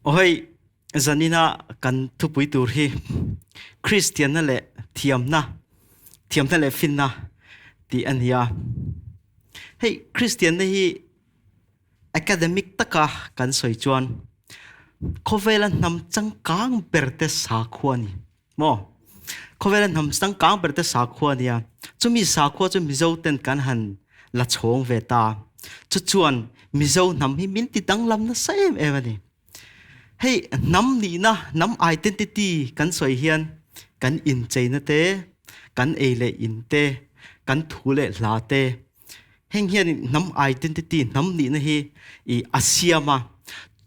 Aw hei zanina kan thupui tur hi Kristianna leh thiamna, thiamna leh finna tih a ni a. Hei Kristianna hi academic taka kan sawi chuan khawvela hnam changkang berte sakhua a ni. Maw? Khawvela hnam changkang berte sakhua a nia. Chumi sakhua chu Mizo ten kan han la chhawng ve ta. Chu chuan Mizo hnam hi min ti danglam nasa em em a ni. Hei hnam nihna, hnam identity kan sawi hian kan incheina te, kan ei leh in te, kan thu leh hla te, Heng hian hnam identity, hnam nihna hi i a siam a.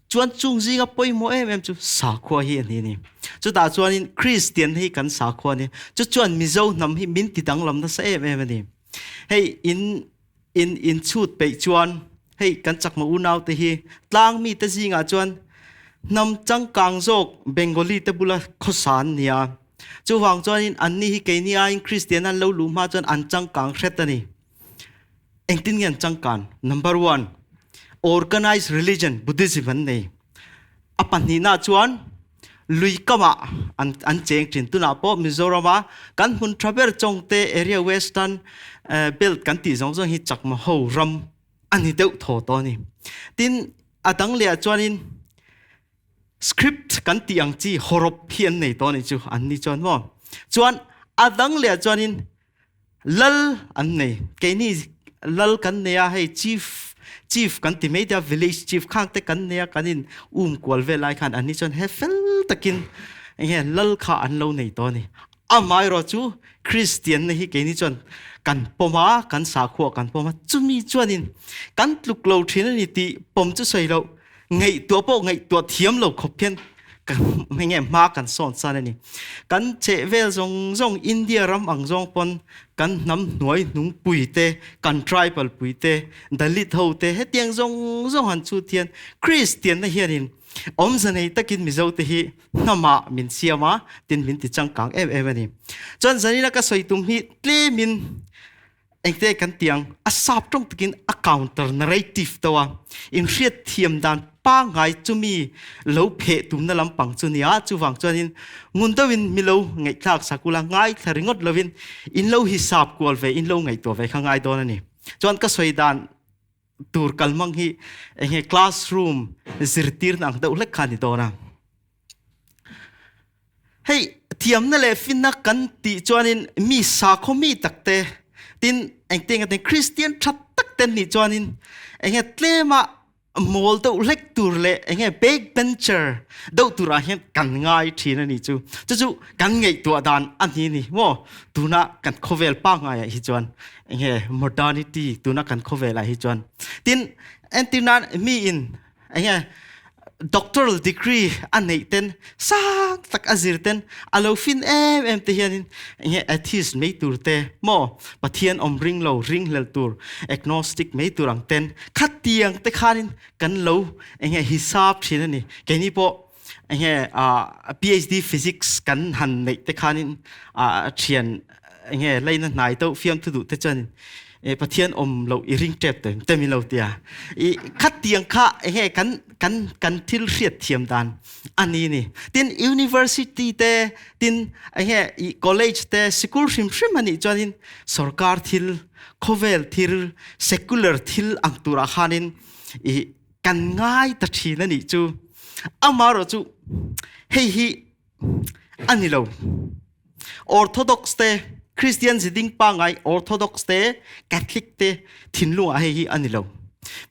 Chuan chung zinga pawimawh em em chu sakhua hi a ni a ni. Chutah chuanin Kristian hi kan sakhua a ni. Chu chuan Mizo hnam hi min ti danglam nasa em em a ni. Hei in in in chhut peih chuan hei kan chakma unaute hi tlang mite zingah chuan hnam changkang zawk Bengali te bula khawsa an nia. Chuvang chuanin anni hi keini aiin Kristian an lo luh hma chuan an changkang hret a ni. Engtin nge an changkan? Number one, organized religion, Buddhism an nei. A pahnihna chuan lui kamah an an cheng thin. Tunah pawh Mizorama kan hmun tha ber Chawngte area Western belt kan tih zawng zawng hi Chakma ho ram a ni deuh thaw tawh a ni. Tin, a dang lehah chuanin script kan tih ang chi hawrawp hi an nei tawh a nih chu an ni chuan maw. Chuan a dang lehah chuanin Lal an nei. Keini lal kan nei a, hei chief chief kan ti mai te a, village chief khang te kan nei a, kan in um kual vel lai khan an ni chuan he fel takin enge lal kha an lo nei tawh a ni. Amaherawh chu Kristian na hi keini chuan kan pawm a, kan sakhua kan pawm a, chumi chuanin kan tluk lo thin a ni tih pawm chu sawi loh, ngaihtuah pawh ngaihtuah thiam lo khawp hian enge hma kan sawn san a ni. Kan cheh vel zawng zawng India ram ang zawng pawn kan hnam hnuai hnung pui te, kan tribal pui te, Dalit ho te hetiang zawng zawng han chhut hian Kristian na hianin awmze nei takin Mizo te hi hnamah min siam a, tin min ti changkang em em a ni. Chuan zanina ka sawi tum hi tlemin Engte kan tiang a sap tawng takin a counter narrative to a in hriat thiam dan pangai chumi lo pheh tumna lampang chu nia chuvang chuanin ngun deuhin milo ngaihthlak sakula ngai thla ringawt lovin in lo hisap kual ve in lo ngaihtuah ve kha ngai dawn a ni. Chuan ka sawi dan tur kalmang hi enge classroom zirtirna ang deuh hlek kha ni dawn a. Hei thiamna leh finna kan tih chuanin mi sakhaw mi takte tin engtiang atin Kristian tha tak te nih chuanin enge tlema mawl deuh hlek tur leh enge backbencher deuh turah hian kan ngai thin a nih chu. Chu chu kan ngaihtuah dan a ni ni maw? Tuna kan khawvel pangaiah hi chuan enge modernity tuna kan khawvelah hi chuan tin entirnan mi in enge doctoral degree a neih ten sang tak a zir ten a lo fin em em te hianin enge atheist mai tur te maw Pathian awm ring lo ring hlel tur agnostic mai tur ang ten khatiang te khanin kan lo enge hisap thin a ni. Keini pawh enge PhD physics kan han neih te khanin thian enge leina hnai deuh fiamthu duh te chuanin e Pathian awm lo i ring tep te te min lo tia i khatiang kha enge kan kan kan thil hriat thiam dan ani ni tin university te tin enge i college te sikul hrim hrim ani chuanin sarkar thil khawvel thil secular thil ang turah khanin i kan ngai ta thin ani chu amarawh chu hei hi ani lo Orthodox te Christian ziding pangai Orthodox te Catholic te thinlungah hei hi ani lo.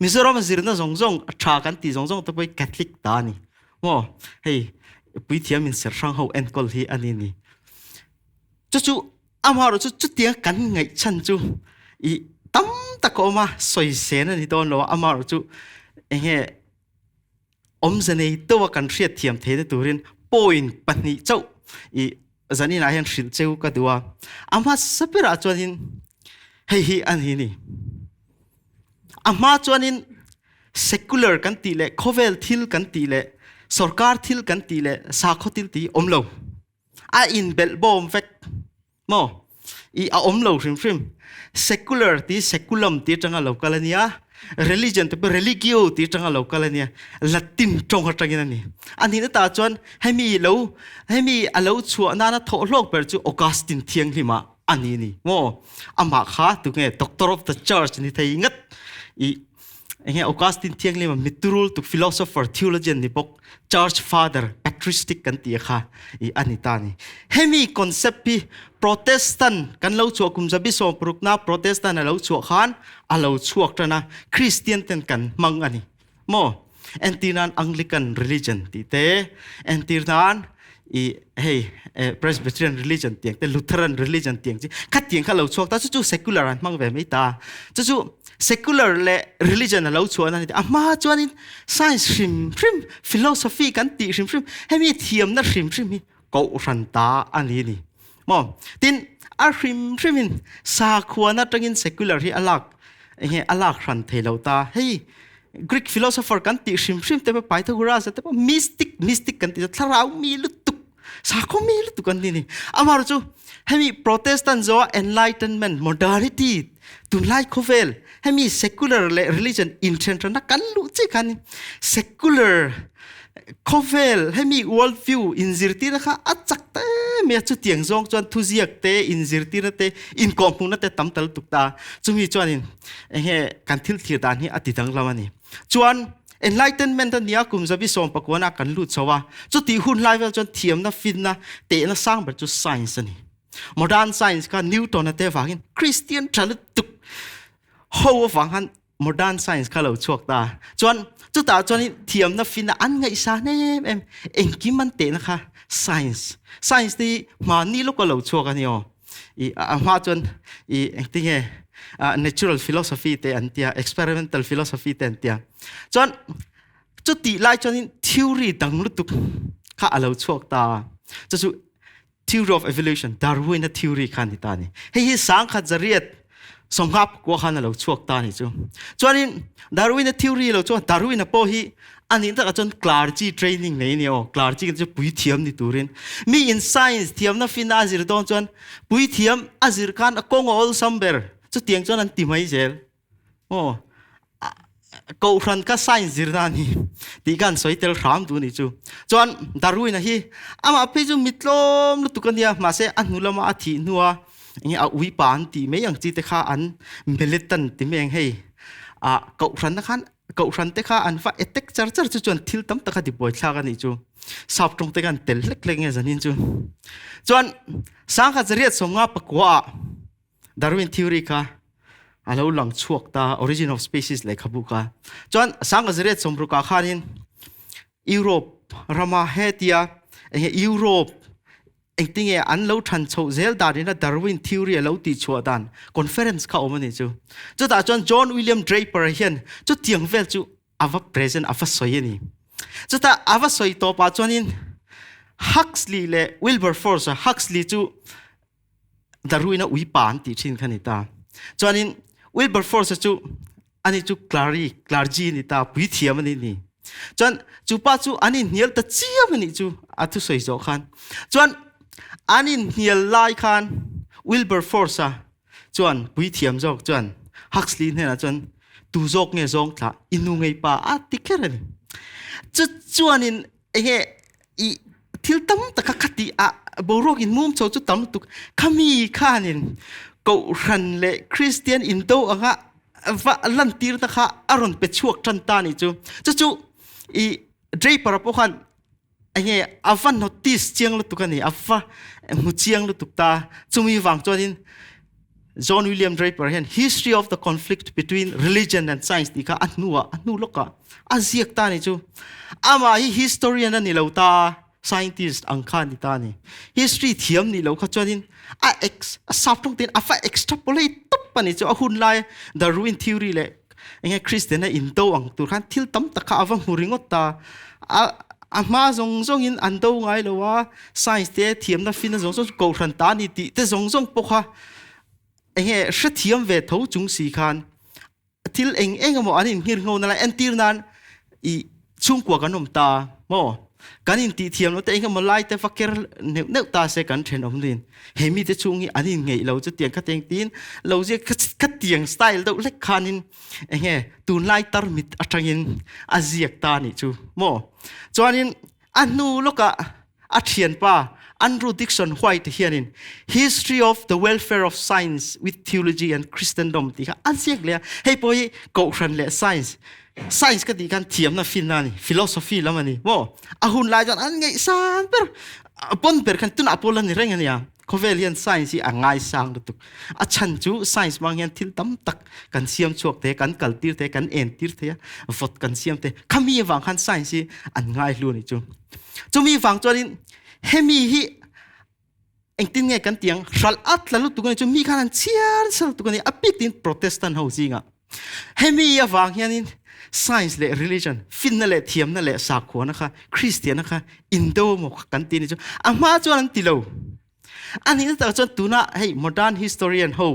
Mizoram zirna zawng zawng a tha kan ti zawng zawng te pawh hi Catholic ta ani. Maw hei puithiam in serhrang ho enkawl hi ani ni. Chu chu amaherawh chu chutiang kan ngaih chhan chu i tam tak a awm a sawi sen ani dawn lo a amaherawh chu enge awmze nei deuha kan hriat thiam theihna turin point pahnih chauh i zaninah hian hrilh cheu ka duh a. A hmasa berah chuanin hei hi a ni ni. A hma chuanin secular kan tih leh khawvel thil kan tih leh sorkar thil kan tih leh sakhaw thil tih awm lo. A inbelh bawm vek. Maw? I a awm lo hrim hrim. Secular ti seculum ti atanga lo kal a nia. Religion te pawh religio tih atanga lo kal a nia, Latin tawng atangin a ni. A nihna tah chuan hemi lo hemi a lo chhuah nana thawh hlawk ber chu Augustine thianghlima a ni ni maw? Amah kha tunge Doctor of the Church ni thei ngat i enge Augustine thianghlima miturul tuk philosopher theologian ni bawk Church Father patristic kan tih kha i a ni ta ni. Hemi concept hi Protestant kan lo chhuah kum zabi sawmparukna Protestant a lo chhuah khan a lo chhuak tan a, Christian ten kan hmang a ni. Maw? Entir nan Anglican religion tih te, entir nan i hei Presbyterian religion tiang te, Lutheran religion tiang chi khatiang kha lo chhuak ta, chu chu secular an hmang ve mai ta. Chu chu secular leh religion a lo chhuah na ni a hma chuanin science hrim hrim, philosophy kan tih hrim hrim, hemi thiamna hrim hrim hi kohhran ta a ni ni. Maw? Tin, a hrim hrimin sakhuan atangin secular hi a lak enge a lak hran thei lo ta. Hei Greek philosopher kan tih hrim hrim te pawh Pythagoras te pawh mystic mystic kan tih thlarau mi lutuk sakhaw mi lutuk an ni ni. Amaherawhchu chu hemi Protestant zo enlightenment modernity tunlai khawvel hemi secular leh religion inthenhrana kan luh chi khan secular Khawvel hemi world view inzirtirna kha a chak ta em mai a, chutiang zawng chuan thuziak te, inzirtirna te, inkawhhmuhna te tam ta lutuk ta. Chumi chuanin enge kan thil thlir dan hi a ti danglam a ni. Chuan Enlightenment a nia kum zabi sawmpakuana kan lut chho a, chutih hun lai vel chuan thiamna, finna, tehna sang ber chu science a ni. Modern science kha Newton-a te vangin Christian tha lutuk ho avang khan modern science kha lo chhuak ta. Chuan chutah chuan thiamna finna an ngaihsan em em engkim an tehna kha science. Science te hi hmani lawka lo chhuak a ni aw. I a hma chuan i engtinge natural philosophy te an tia, experimental philosophy te an tia. Chuan chutih lai chuanin theory dang lutuk kha a lo chhuak ta. Chu chu Theory of Evolution, Darwin-a theory kha ni ta ni. Hei hi sangkhat zariat sawmnga pakua khan a lo chhuak ta ni chu. Chuanin Darwin-a theory lo chuan Darwin-a pawh hi a nih takah chuan clergy training nei a ni aw. Clergy chu puithiam ni turin. Mi in science thiamna finna a zir dawn chuan puithiam a zir khan a kawng a awlsam ber. Chutiang chuan an ti mai zel. Aw, kohhran kha science zirna a ni tih khan sawi tel hram duh a nih chu. Chuan Darwin-a hi amah phei chu mi tlawm lutuk a nia, mahse a hnu lama a thih hnua enge a uipa an tih mai ang chi te kha an meletan ti mai ang hei. Ah kohhranna khan kohhran te kha an va attack char char chu chuan thil tam tak a ti buaithlak a nih chu. Sap tawng te khan tel hlek hlek nge zanin chu. Chuan sangkhat zariat sawmnga pakua ah Darwin theory kha a lo lang chhuak ta Origin of Species lehkhabu kha. Chuan Sangazariat sawmrukah khanin Europe rama hetia enge Europe engtinge an lo than chhoh zel dan ina Darwin theory a lo tih chhuah dan conference kha awm a ni chu. Chutah chuan John William Draper hian chutiang vel chu a va present a va sawi a ni. Chutah a va sawi tawpah chuanin Huxley leh Wilberforce Huxley chu Darwin-a uipa an tih thin kha ni ta. Chuanin Wilberforce chu ani chu Clary, clergy ni ta, puithiam ani ni. Chuan chu pa chu an inhnial ta chiam ani chu a thusawi zawh khan. Chuan an inhnial lai khan Wilberforce-a chuan puithiam zawk chuan Huxley hnenah chuan tu zawk nge zawng thlah i nu ngei pa a ti kher a ni. Chu chuanin enge i thil tam taka khati a boruak in mum chho chu tam lutuk khami khanin kohhran leh Christian indo anga va lantir na kha a rawn pe chhuak tan ta ni chu chu chu i Draper pawh khan enge a va notice chiang lutuk ani a va hmu chiang lutuk ta chumi wang chuanin John William Draper hian History of the Conflict Between Religion and Science tih kha a hnuah a hnu lawkah a ziak ta ni chu. Amah hi historian a ni lo ta, scientist ang kha a ni ta a ni. History thiam nih lo kha chuanin a ex a sap tawng tein a fa extrapolate tawp a ni chu. A hun lai Darwin theory leh enge Christian a indo ang tur khan thil tam tak kha a va hmu ringawt ta. A a hma zawng zawngin an do ngai lo a, science te thiamna finna zawng zawng chu kohhran ta a ni tih te zawng zawng pawh kha enge hrethiam ve tho chung si khan thil eng eng emaw an inhngir ngho na lai entir nan i chhungkua kan awm ta maw? Kan in tih thiam lo te eng emaw lai te va ker neuh neuh ta se kan thenawm nin he mi te chung hi an in ngeih lo chu tiang kha tiang tin lo zia kha tiang style deuh hlek khanin enge tunlai tarmit atangin a ziak ta nih chu maw. Chuanin a hnu lawkah a thianpa Andrew Dickson White hianin History of the Welfare of Science with Theology and Christendom tih kha a ziak leh a. Hei pawh hi kohhran leh science science ka tih khan thiamna finna a ni, philosophy lam a ni maw? A hun lai chuan an ngaihsan ber pawn ber khan tunah pawh la ni reng a nia. Khawvel hian science hi a ngaisang lutuk. A chhan chu science hmang hian thil tam tak kan siam chhuak thei a, kan kal tir thei a, kan en tir thei a, vawt kan siam thei a. Khami avang khan science hi an ngaihlu a nih chu. Chumi vang chuanin hemi hi engtin nge kan tiang hralh a tla lutuk a ni chu mi khan an chhiar nasa lutuk a ni a bik tin Protestant ho zingah. Hemi avang hianin science leh religion finna leh thiamna leh sakhuana kha Christian kha indo maw kan ti ni chu a hma chuan an ti lo. A nihna tak chuan tuna hei modern historian ho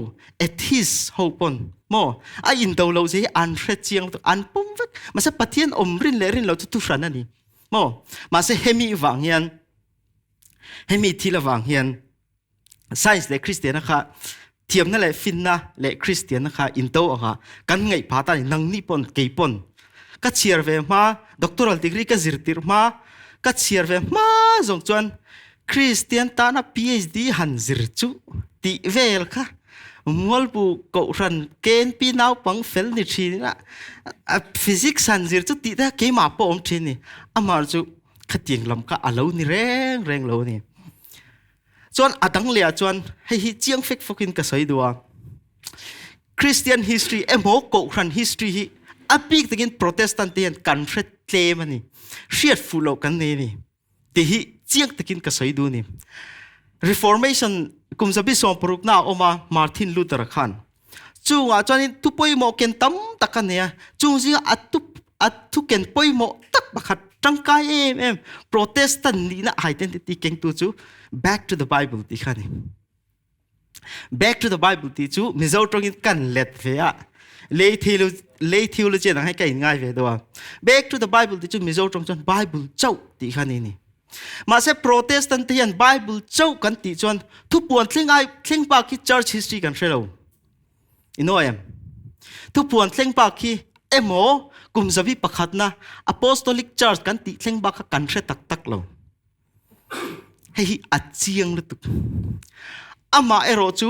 atheist ho pawn maw a indo lo zia hi an hre chiang lutuk an pawm vek mahse Pathian awm rin leh rin lo chu thuhran a ni maw mahse hemi vang hian hemi thil avang hian science leh Christian kha thiamna leh finna leh Christian kha indo anga kan ngaih pha ta ni nangni pawn kei pawn ka chhiar ve hma doctoral degree ka zir tirh hma ka chhiar ve hma zawng chuan Christian tana PhD han zir chu tih vel kha mualpu kohhran KNP naupang fel ni thin a physics han zir chu tih te keimah pawh awm thin ni amah chu khatiang lam kha a lo ni reng reng lo a ni. Chuan a dang leh ah chuan hei hi chiang fek fawkin ka sawi duh a. Christian history emaw kohhran history hi a bik takin Protestant te hian kan hre tlem a ni. Hriat fuh loh kan nei a ni. Ti hi chiang takin ka sawi duh a ni. Reformation kum zabi 60 na a awm a Martin Luther khan Chungah chuanin thu pawimawh ken tam tak a nei a, chung zinga a thu a thu ken pawimawh tak pakhat tangkai em em Protestant nihna identity kengtu chu Back to the Bible tih kha a ni. Back to the Bible tih chu Mizo tawngin kan let ve a, lei theology lei theology ang hi ka inngai ve deuh a. Back to the Bible tih chu Mizo tawng chuan Bible chauh tih kha a ni ni. Mahse Protestant te hian Bible chauh kan tih chuan thupuan thleng ai thleng bak hi church history kan hre lo. I know em? Thupuan thleng bak hi emaw kum zabi pakhatna Apostolic Church kan tih thleng bak kha kan hre tak tak lo. Hei hi a chiang lutuk. Amah erawh chu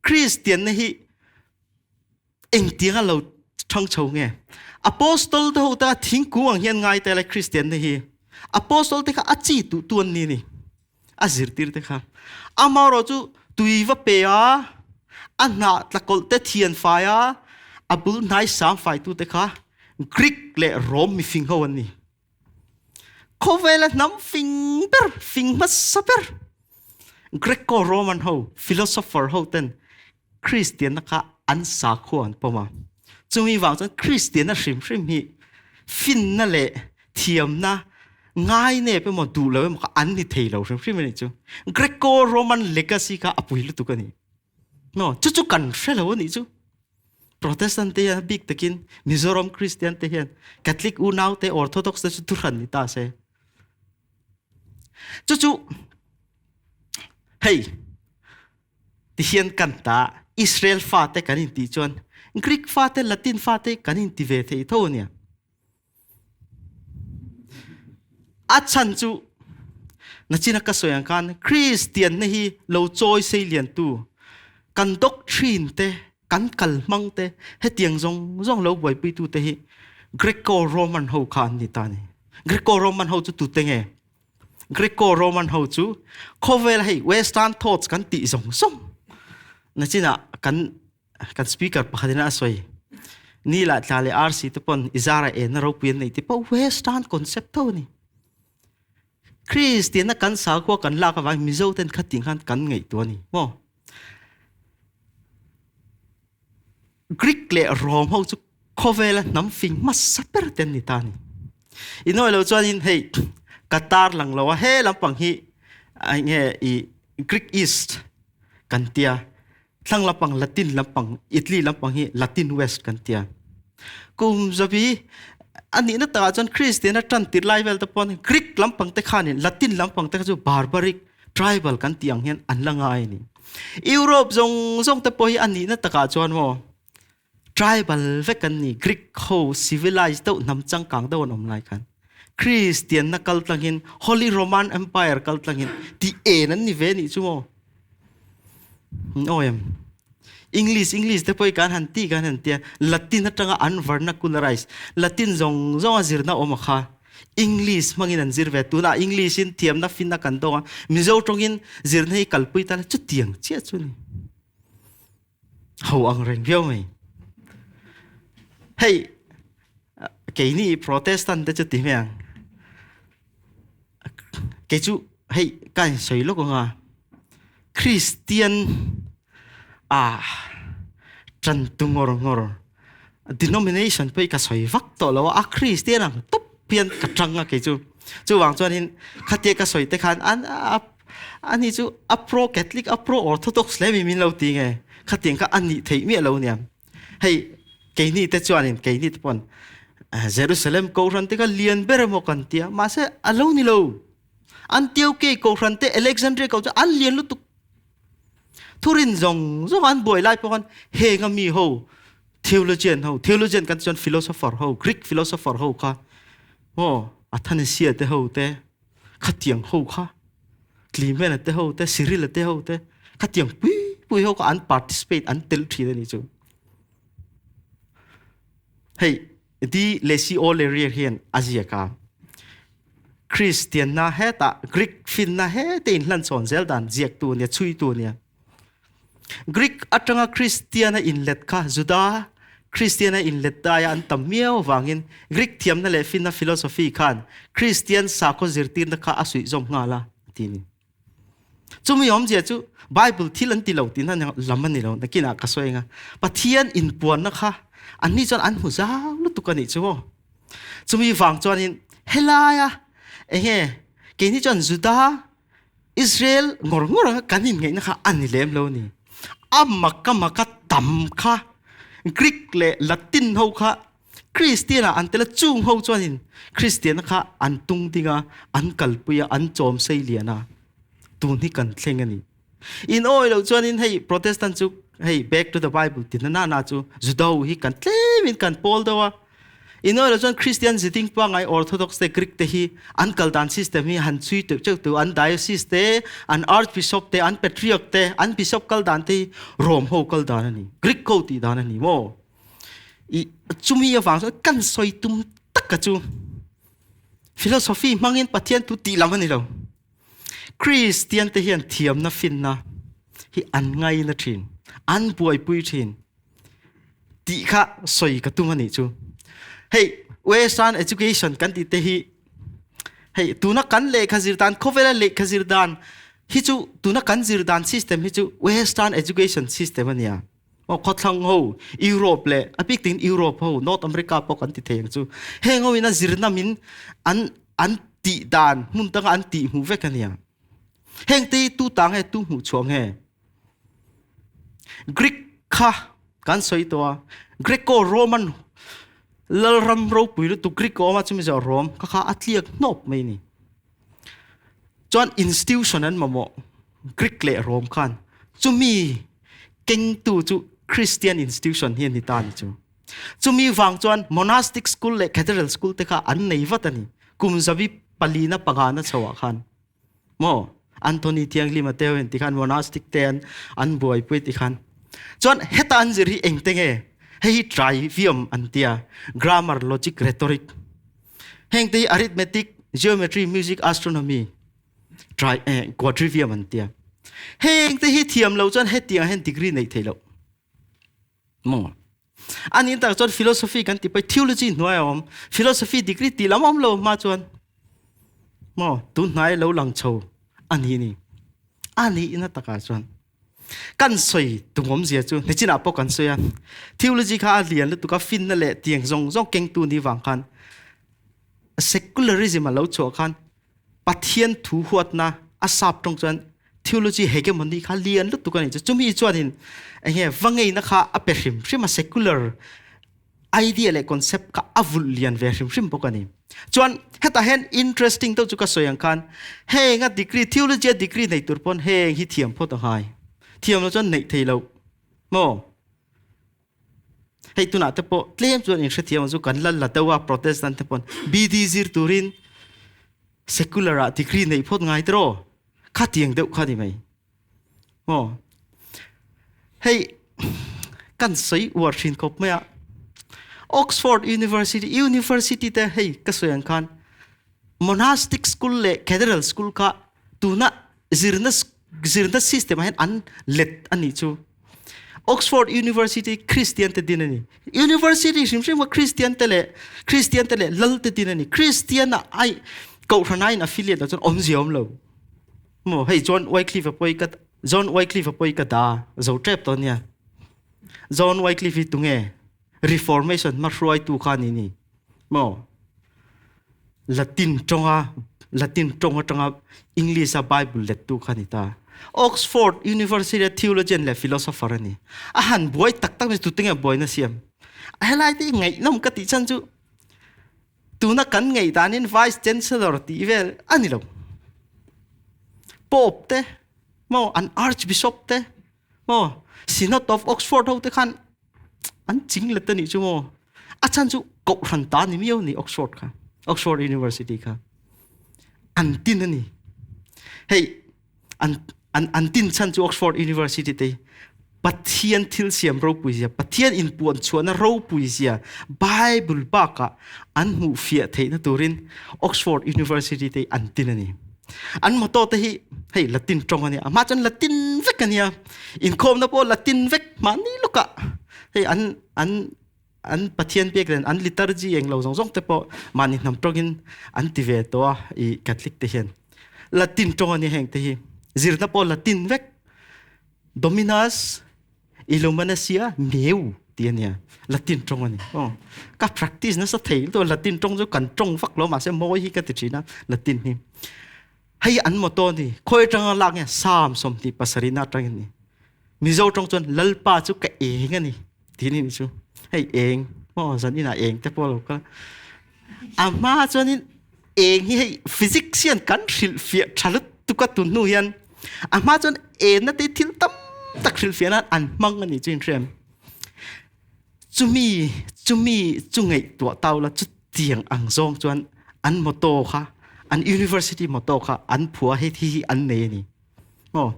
Christian na hi Engtiang a lo ṭhang chho nge? Apostol te ho ta thingkung ang hian ngai te lai Christian te hi. Apostol te kha a chi tu tu an ni ni. A zirtir te kha. Amarawh chu tui va pe a, a hnah tlakawlh te thian fai a, a bul hnai sang fai tu te kha Greek leh Rom mifing ho an ni. Khawvela hnam fing ber, fing hmasa ber Greco-Roman ho, philosopher ho ten Kristianna kha an sakhua an pawm a. Chumi vang chuan Kristianna hrim hrim hi finna leh thiamna ngai nep emaw duh lo emaw kha an ni thei lo hrim hrim a nih chu. Greco-Roman legacy kha a pui lutuk a ni. No, chu chu kan hre lo a nih chu. Protestant te hian bik takin Mizoram Christian te hian Catholic unau te Orthodox te chu thuhran ni ta se. Chu chu hei ti hian kan ta Israel fa te kan in tih chuan Greek fa te Latin fa te kan in ti ve thei tho ania. A chhan chu nachina ka sawi ang khan Kristian na hi lo chawi sei lian tu kan doctrine te kan kal hmang te hetiang zawng zawng lo buaipui tu te hi Greco-Roman ho kha an ni ta ni. Greco-Roman ho chu tute nge? Greco-Roman ho chu khawvel hei Western thoughts kan tih zawng zawng nachina kan kan speaker pakhat in a sawi ni lah tla leh RC te pawn i zara en na ropui an nei ti pawh western concept tho ani Christian na kan sakhua kan lak avang Mizo ten khating khan kan ngaihtuah ani maw Greek leh Rome ho chu khawvela hnam fing hmasa ber te an ni ta ani inawi lo chuanin hei ka tar lang lo a he lampang hi enge i Greek East kan tia thlang lampang Latin lampang Italy lampang hi Latin West kan tia. Kum zabi A nihna takah chuan Kristian a tan tirh lai vel te pawh Greek lampang te khanin Latin lampang te kha chu barbaric tribal kan tih ang hian an la ngai a ni. Europe zawng zawng te pawh hi a nihna takah chuan maw tribal vek an ni. Greek ho civilized deuh hnam changkang deuh an awm lai khan Kristianna kal tlangin Holy Roman Empire kal tlangin tih en an ni ve nih chu maw. Awi em? English English te pawh hi kan han tih kan han tia Latin atanga an vernacularize Latin zawng zawnga zirna awm a kha English hmangin an zir ve tunah English in thiamna finna kan dawng a Mizo tawngin zirna hi kalpui ta la chutiang chiah chu ni ho ang reng viau mai hei keini Protestant te chu ti mai ang Kei chu hei ka in sawi lawk anga Kristian ah ṭan tu ngawr ngawr denomination pawh hi ka sawi vak tawh lo a, a Kristian ang tawp hian ka ṭang a kei chu. Chuvang chuanin khatia ka sawi te khan an ani chu a pro Catholic a pro Orthodox hle mai min lo ti nge khatiang kha a nih theih miah lo nia. Hei keini te chuanin keini te pawn Jerusalem kohhran te kha lian ber emaw kan tia mahse a lo ni lo. Antioche kohhran te Alexandria kohhran an lian lutuk. Thurin zawng zawng an buai lai pawh khan heng a mi ho theologian ho theologian kan chuan philosopher ho Greek philosopher ho kha maw Athanasia te ho te khatiang ho kha Clement te ho te Cyril te ho te khatiang pui pui ho kha an participate an tel thin ani chu. Hei di Lesi O'Leary hian a ziak a Kristian na hetah Greek finna he te in hlan chhawn zel dan ziak tu nia chhui tu nia Greek atanga Kristiana inlet kha Juda Kristiana inlet daia an tam miau vangin Greek thiamna leh finna philosophy khan Kristian sakhaw zirtirna kha a suih zawm nghal a ti ni. Chumi awmzia chu Bible thil an ti lo tihna lam a ni lo nakinah ka sawi anga Pathian inpuanna kha anni chuan an hmu zau lutuk a nih chu aw. Chumi vang chuanin helaia enge keini chuan Juda Israel ngawr ngawr anga kan inngaihna kha a ni lem lo a ni. A maka maka tam kha Greek leh Latin ho kha Kristian-ah an tel a, chung ho chuanin Kristianna kha an tung ding a, an kalpui a, an chawm sei lian a, tun hi kan thleng a ni. In awi loh chuanin hei Protestant chu hei back to the Bible ti na na chu Judo hi kan tlemin kan pawl deuh a. In awi loh chuan Kristian ziding pangngai Orthodox te Greek te hi an kal dan system hi han chhui teuh teuh teuh an diocese te, an archbishop te, an patriarch te, an bishop kal dan te hi Rome ho kal dan a ni, Greek ho tih dan a ni maw? I chumi avang chuan kan sawi tum taka chu philosophy hmangin Pathian thu tih lam a ni lo. Kristian te hian thiamna finna hi an ngaina thin, an buaipui thin tih kha sawi ka tum a nih chu. Hei Western education kan tih te hi hei tuna kan lehkha zir dan khawvela lehkha zir dan hi chu tuna kan zir dan system hi chu Western education system a nia. Aw khawthlang ho Europe leh a bik takin Europe ho North America pawh kan ti thei ang chu heng ho in a zirna min an an tih dan hmun danga an tih hmuh vek ania heng te hi tu ta nge tu hmuh chhuah nge Greek kha kan sawi tawh a Greco Roman lalram ropui lutuk Greek a awm a chumi zawh Rome kha kha a tliak hnawp mai a ni chuan institution an mamawh Greek leh Rome khan chumi kengtu chu Christian institution hi a ni ta ni chu. Chumi vang chuan monastic school leh cathedral school te kha an nei vat a ni. Kum zabi palina pangana chhoah khan. Maw? Anthony Thianghlima te ho in tikhan monastic te an an buaipui tikhan. Chuan heta an zir hi engte nge? Hei hi trivium an tia. Grammar, logic, rhetoric. Heng te hi arithmetic, geometry, music, astronomy. Try eh quadrivium an tia. Heng te hi thiam lo chuan hetiang hian degree nei thei lo. Maw? Anin tak chuan philosophy kan ti pai theology hnuai a awm. Philosophy degree ti lam awm lo hma chuan maw tun hnai lo lang chho ani ni. Ani ina takah chuan kan sawi tungawm zia chu nichinah pawh kan sawi a theology kha a lian lutuk a finna leh tiang zawng zawng kengtu ni vang khan secularism a lo chhuah khan Pathian thu huatna a sap tawng chuan theology hegemony kha lian lutuk a ni chu chumi chuanin enge va ngeina kha a pe hrim hrim a secular idea leh concept kha a vulh lian ve hrim hrim bawk a ni. Chuan hetah hian interesting deuh chu ka sawi ang khan heng a degree theology a degree nei tur pawn heng hi thiam phawt a ngai. Thiam lo chuan neih thei loh maw? Hei tunah te pawh tlem chuan inhrethiam ang chu kan la la deuh a Protestant te pawn BD zir turin secular ah degree neih phawt ngai tiraw? Khatiang deuh kha ni mai. Maw? Hei kan sawi uar thin khawp mai a. Oxford University University te hei ka sawi ang khan monastic school leh cathedral school kha tuna zirna zirna system ah hian an let a nih chu. Oxford University Christian te din a ni. University hrim hrim kha Christian te leh Christian te leh lal te din a ni. Christian a ai kohhrana in affiliate lo chuan awmzia awm lo. Maw hei John Wycliffe a pawh hi ka John Wycliffe a pawh hi ka da zo tep tawh nia. John Wycliffe hi tunge Reformation hmahruaitu kha ni ni. Maw Latin ṭawnga Latin ṭawng aṭanga English a Bible lettu kha ni ta. Oxford University a theologian leh philosopher a ni. A han buai tak tak tu tinge buaina siam. A helai te ngaihnawm ka tih chhan chu tuna kan ngaih danin vice chancellor tih vel a ni lo. Pope te maw an archbishop te maw Synod of Oxford ho te khan an ching let a nih chu maw. A chan chu kohhran ta ni miau ni Oxford kha Oxford University kha an tin a ni. Hei an an an tin chan chu Oxford University te Pathian thil siam ropui zia Pathian inpuan chhuahna ropui zia Bible bakah an hmuh fiah theihna turin Oxford University te an tin a ni. An motto te hi hei Latin tawng a nia. Amah chuan Latin vek a nia. Inkhawmna pawh Latin vek mahni lawkah hei an an an Pathian pek nen an liturgy eng lo zawng zawng te pawh mahni hnam tawngin an ti ve tawh a i Catholic te hian. Latin tawng a ni heng te hi. Zirna pawh Latin vek. Dominus Illuminasia meu ti a nia. Latin tawng a ni. Oh. Ka practice nasa thei to Latin tawng chu kan tawng vak lo mahse mawi hi ka ti thin a Latin hi. Hei an motto ni khoi atanga lak nge Psalm 27 na atangin ni. Mizo tawng chuan Lalpa chu ka eng a ni. Ti ni chu hei eng maw zan inah eng te pawh lo kal a hma chuanin eng hi hei physics hian kan hrilhfiah tha lutuk a tun hnu hian a hma chuan enna te thil tam tak hrilhfiah nan an hmang a ni chu inhrem chumi chumi chu ngaihtuah tau la chutiang ang zawng chuan an motto kha an university motto kha an phua hei hi hi an nei a ni maw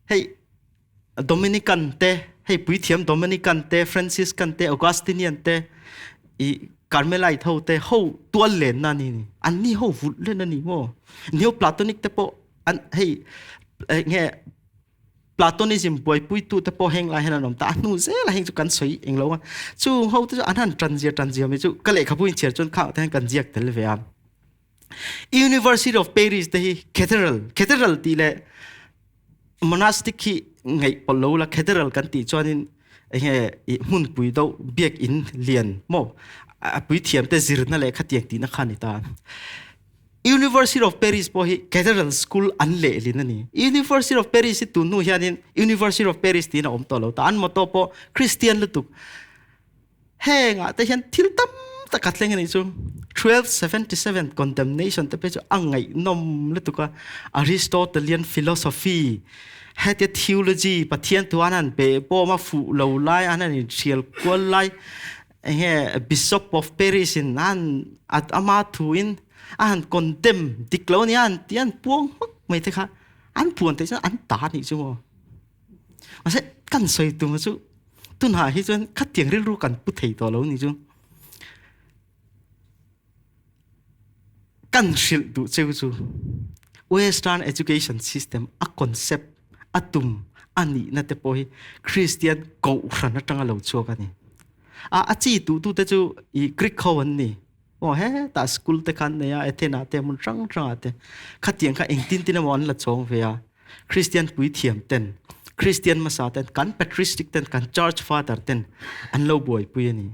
hei Dominican te hei puithiam Dominican te Franciscan te Augustinian te i Carmelite ho te ho tual len na ni ni an ni ho vul len ani mo Neoplatonic te pawh an hei nge Platonism buaipui tu te pawh heng lai hian an awm ta a hnu zel a heng chu kan sawi eng lo a chung ho te chu an han tan zia tan zia mai chu ka lehkhabu in chhiar chuan khang te hian kan ziak tel ve a University of Paris te hi cathedral cathedral tih leh Monastic hi ngaih pawlh lo la cathedral kan tih chuanin enge i hmunpui deuh biakinn lian maw a puithiam te zirna leh khatiang tihna kha a ni ta. University of Paris pawh hi cathedral school an lehlin a ni. University of Paris hi tun hnu hianin University of Paris tiin a awm tawh lo ta. An motto pawh Christian lutuk. Hengah te hian thil tam tak a thleng a nih chu. 1277 condemnation te phei chu a ngaihnawm lutuk a. Aristotelian philosophy, hetia theology Pathian thu an han beh bawm a fuh lo lai an han inhrial kual lai enge Bishop of Paris in a han ama thu in a han condemn dik lo a nia an ti an puang hmak mai te kha an puan theih chuan an ta a nih chu maw. Mahse kan sawi tum chu tunah hi chuan khatiang rilru kan pu thei tawh lo ni chu. Kan hrilh duh cheu chu Western education system a concept a tum a nihna te pawh hi Christian kohhran atanga lo chhuak a ni. A a chi tu tu te chu i Greek ho an ni. Aw hetah school te khan nei a Athena te hmun hrang hrangah te khatiang kha engtin tin emaw an la chawng ve a. Christian puithiam ten Christian hmasa ten kan patristic ten kan church father ten an lo buaipui a ni.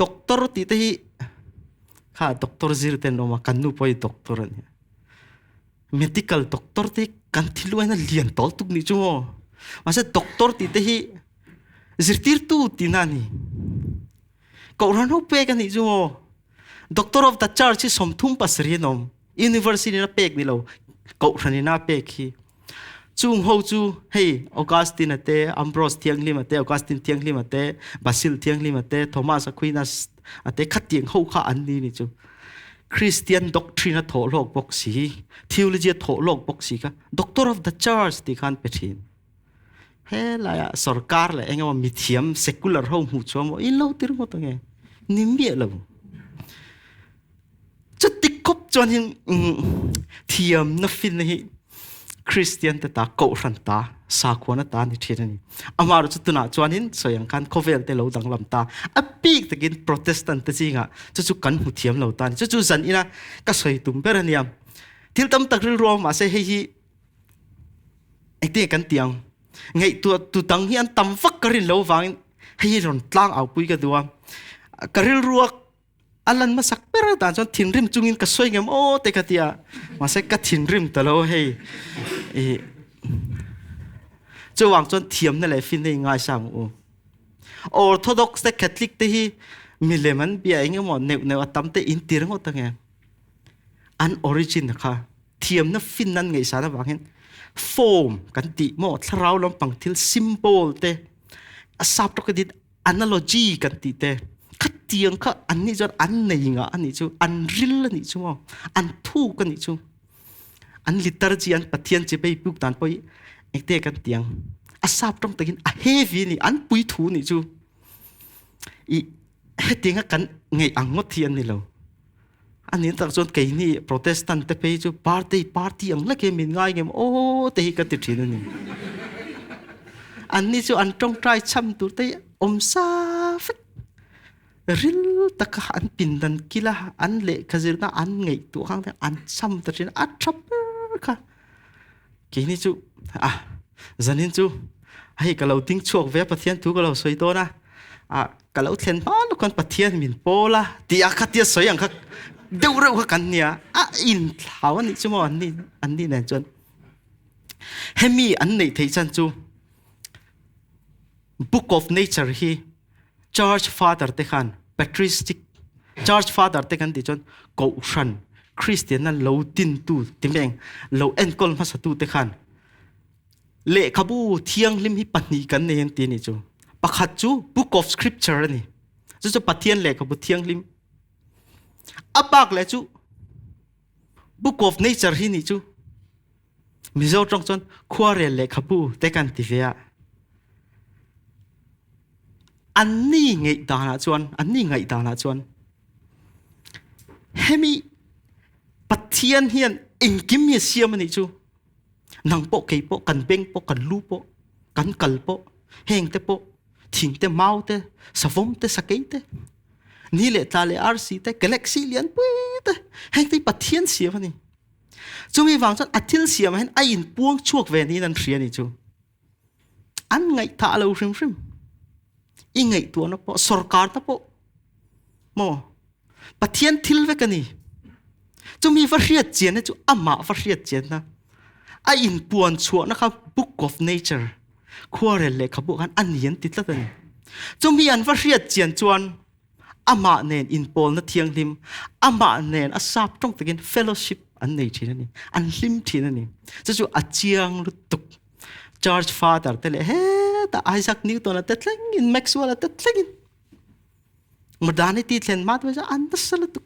Doctor tih te hi kha doctor zir te an awm a kan nu pawh hi doctor a ni. Medical doctor te hi kan thil uain a lian tawl tuk nih chu maw. Mahse doctor tih te hi zirtirtu tihna a ni. Kohhran ho pek a nih chu maw? Doctor of the Church hi 37 an awm. University in a pek ni lo, kohhran in a pek hi. Chung ho chu hei Augustine te, Ambrose Thianghlima te, Augustine Thianghlima te, Basil Thianghlima te, Thomas Aquinas ate khatiang ho kha an ni ni chu. Christian doctrine a thawh hlawk bawk si, theology a thawh hlawk bawk si kha Doctor of the Church ti khan pe thin. He laia sorkar leh engemaw mithiam secular ho hmuh chuan maw in lo tir ngawt ange. Ni miah lo. Chuti khawp chuan hin thiamna finna hi Christian te ta kohhran ta sakhuana ta ni thin a ni. Amaherawhchu chu tunah chuanin sawi ang khan khawvel te lo danglam ta. A bik takin Protestant te zingah chu chu kan hmu thiam lo ta a ni. Chu chu zan ina ka sawi tum ber a nia. Thil tam tak rilru a awm mahse hei hi engtin kan ti ang? Ngaihtuah tu dang hi an tam vak ka rin lo vangin hei hi rawn tlang au pui ka duh a. Ka rilru a a lan hmasak ber dan chuan thinrim chungin ka sawi ngem aw te ka ti a mahse ka thinrim ta lo hei i chuwang chuan thiamna leh finna i ngaisang u Orthodox te Catholic te hi milem an bia eng emaw neuh neuh a tam te in tir ngawt ange an origin kha thiamna fin an ngaihsan avangin form kan ti maw thlarau lampang thil symbol te a sap tawk din analogy kan tih te khatiang kha an nih chuan an nei nga a nih chu an ril a nih chu maw an thuk a nih chu an liturgy an pathian chi bei puk dan pawh hi engte kan tiang a sap tawng takin a heavy ni an pui thu nih chu i hetianga kan ngei ang ngawt hi an ni lo ani tak chuan keini protestant te phei chu party party ang lek hi min ngai ngem aw te hi ka ti thin a ni anni chu an tawngtai cham tur te hi awm sa vek ril taka an pindan kila an lehkha zirna an ngaihtuah khang te an cham ta thin a tha ber kha keini chu a zanin chu hei ka lo ding chhuak ve Pathian thu ka lo sawi dawn a a ka lo thlen hma lawk khan Pathian min pawl a tih a khatia sawi ang kha deuh reuh kha kan nia a inthlau a nih chu maw an ni an ni nen chuan hemi an neih theih chan chu Book of Nature hi Church Father te khan patristic Church Father te kan tih chuan kohhran Kristianna lo dintu ti meng lo enkawl hmasatu te khan lehkhabu thianghlim hi pahnih kan nei an ti a nih chu. Pakhat chu Book of Scripture a ni. Chu chu Pathian lehkhabu thianghlim. A bak leh chu Book of Nature hi nih chu. Mizo tawng chuan khuarel lehkhabu te kan ti ve a. Anni ngaih danah chuan anni ngaih danah chuan hemi Pathian hian engkim hi a siam a nih chu. Nang pawh kei pawh kan beng pawh kan lu pawh kan kal pawh heng te pawh thing te mau te savawm te sakei te ni leh tla leh arsi te galaxy lian pui te heng te hi Pathian siam a ni. Chumi vang chuan a thil siam ah hian a inpuang chhuak ve niin an hria ni chu. An ngaihthah lo hrim hrim. I ngaihtuahna pawh sorkarna pawh maw Pathian thil vek a ni. Chumi va hriat chianna chu amah va hriat chianna a inpuan chhuahna kha Book of Nature khuarel lehkhabu khan a ni an ti tlat a ni. Chumi an va hriat chian chuan amah nen inpawlna thianghlim, amah nen a sap tawng takin fellowship an nei thin a ni. An hlim thin a ni. Chu chu a chiang lutuk. Church father te leh heta Isaac Newton-a te thlengin Maxwell-a te thlengin Modernity thlen hma te chu an nasa lutuk.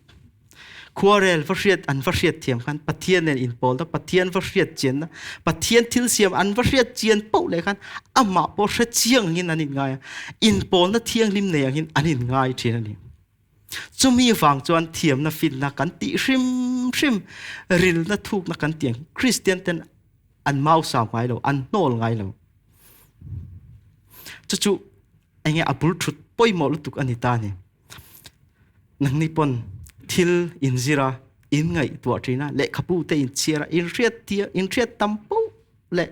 Khuarel va hriat an va hriat thiam khan Pathian nen inpawlna, Pathian va hriat chianna, Pathian thil siam an va hriat chian poh leh khan amah pawh hre chiang angin an inngai a, inpawlna thianghlim nei angin an inngai thin a ni. Chumi vang chuan thiamna finna kan tih hrim hrim, rilna thukna kan tih ang Kristian ten an mausau ngai lo, an hnawl ngai lo. Chu chu enge a bul thut pawimawh lutuk a ni ta a ni. Nangni pawn thil inzir a, in ngaihtuah thin a, lehkhabu te inchhiar a, inhriat tir, inhriat tam poh leh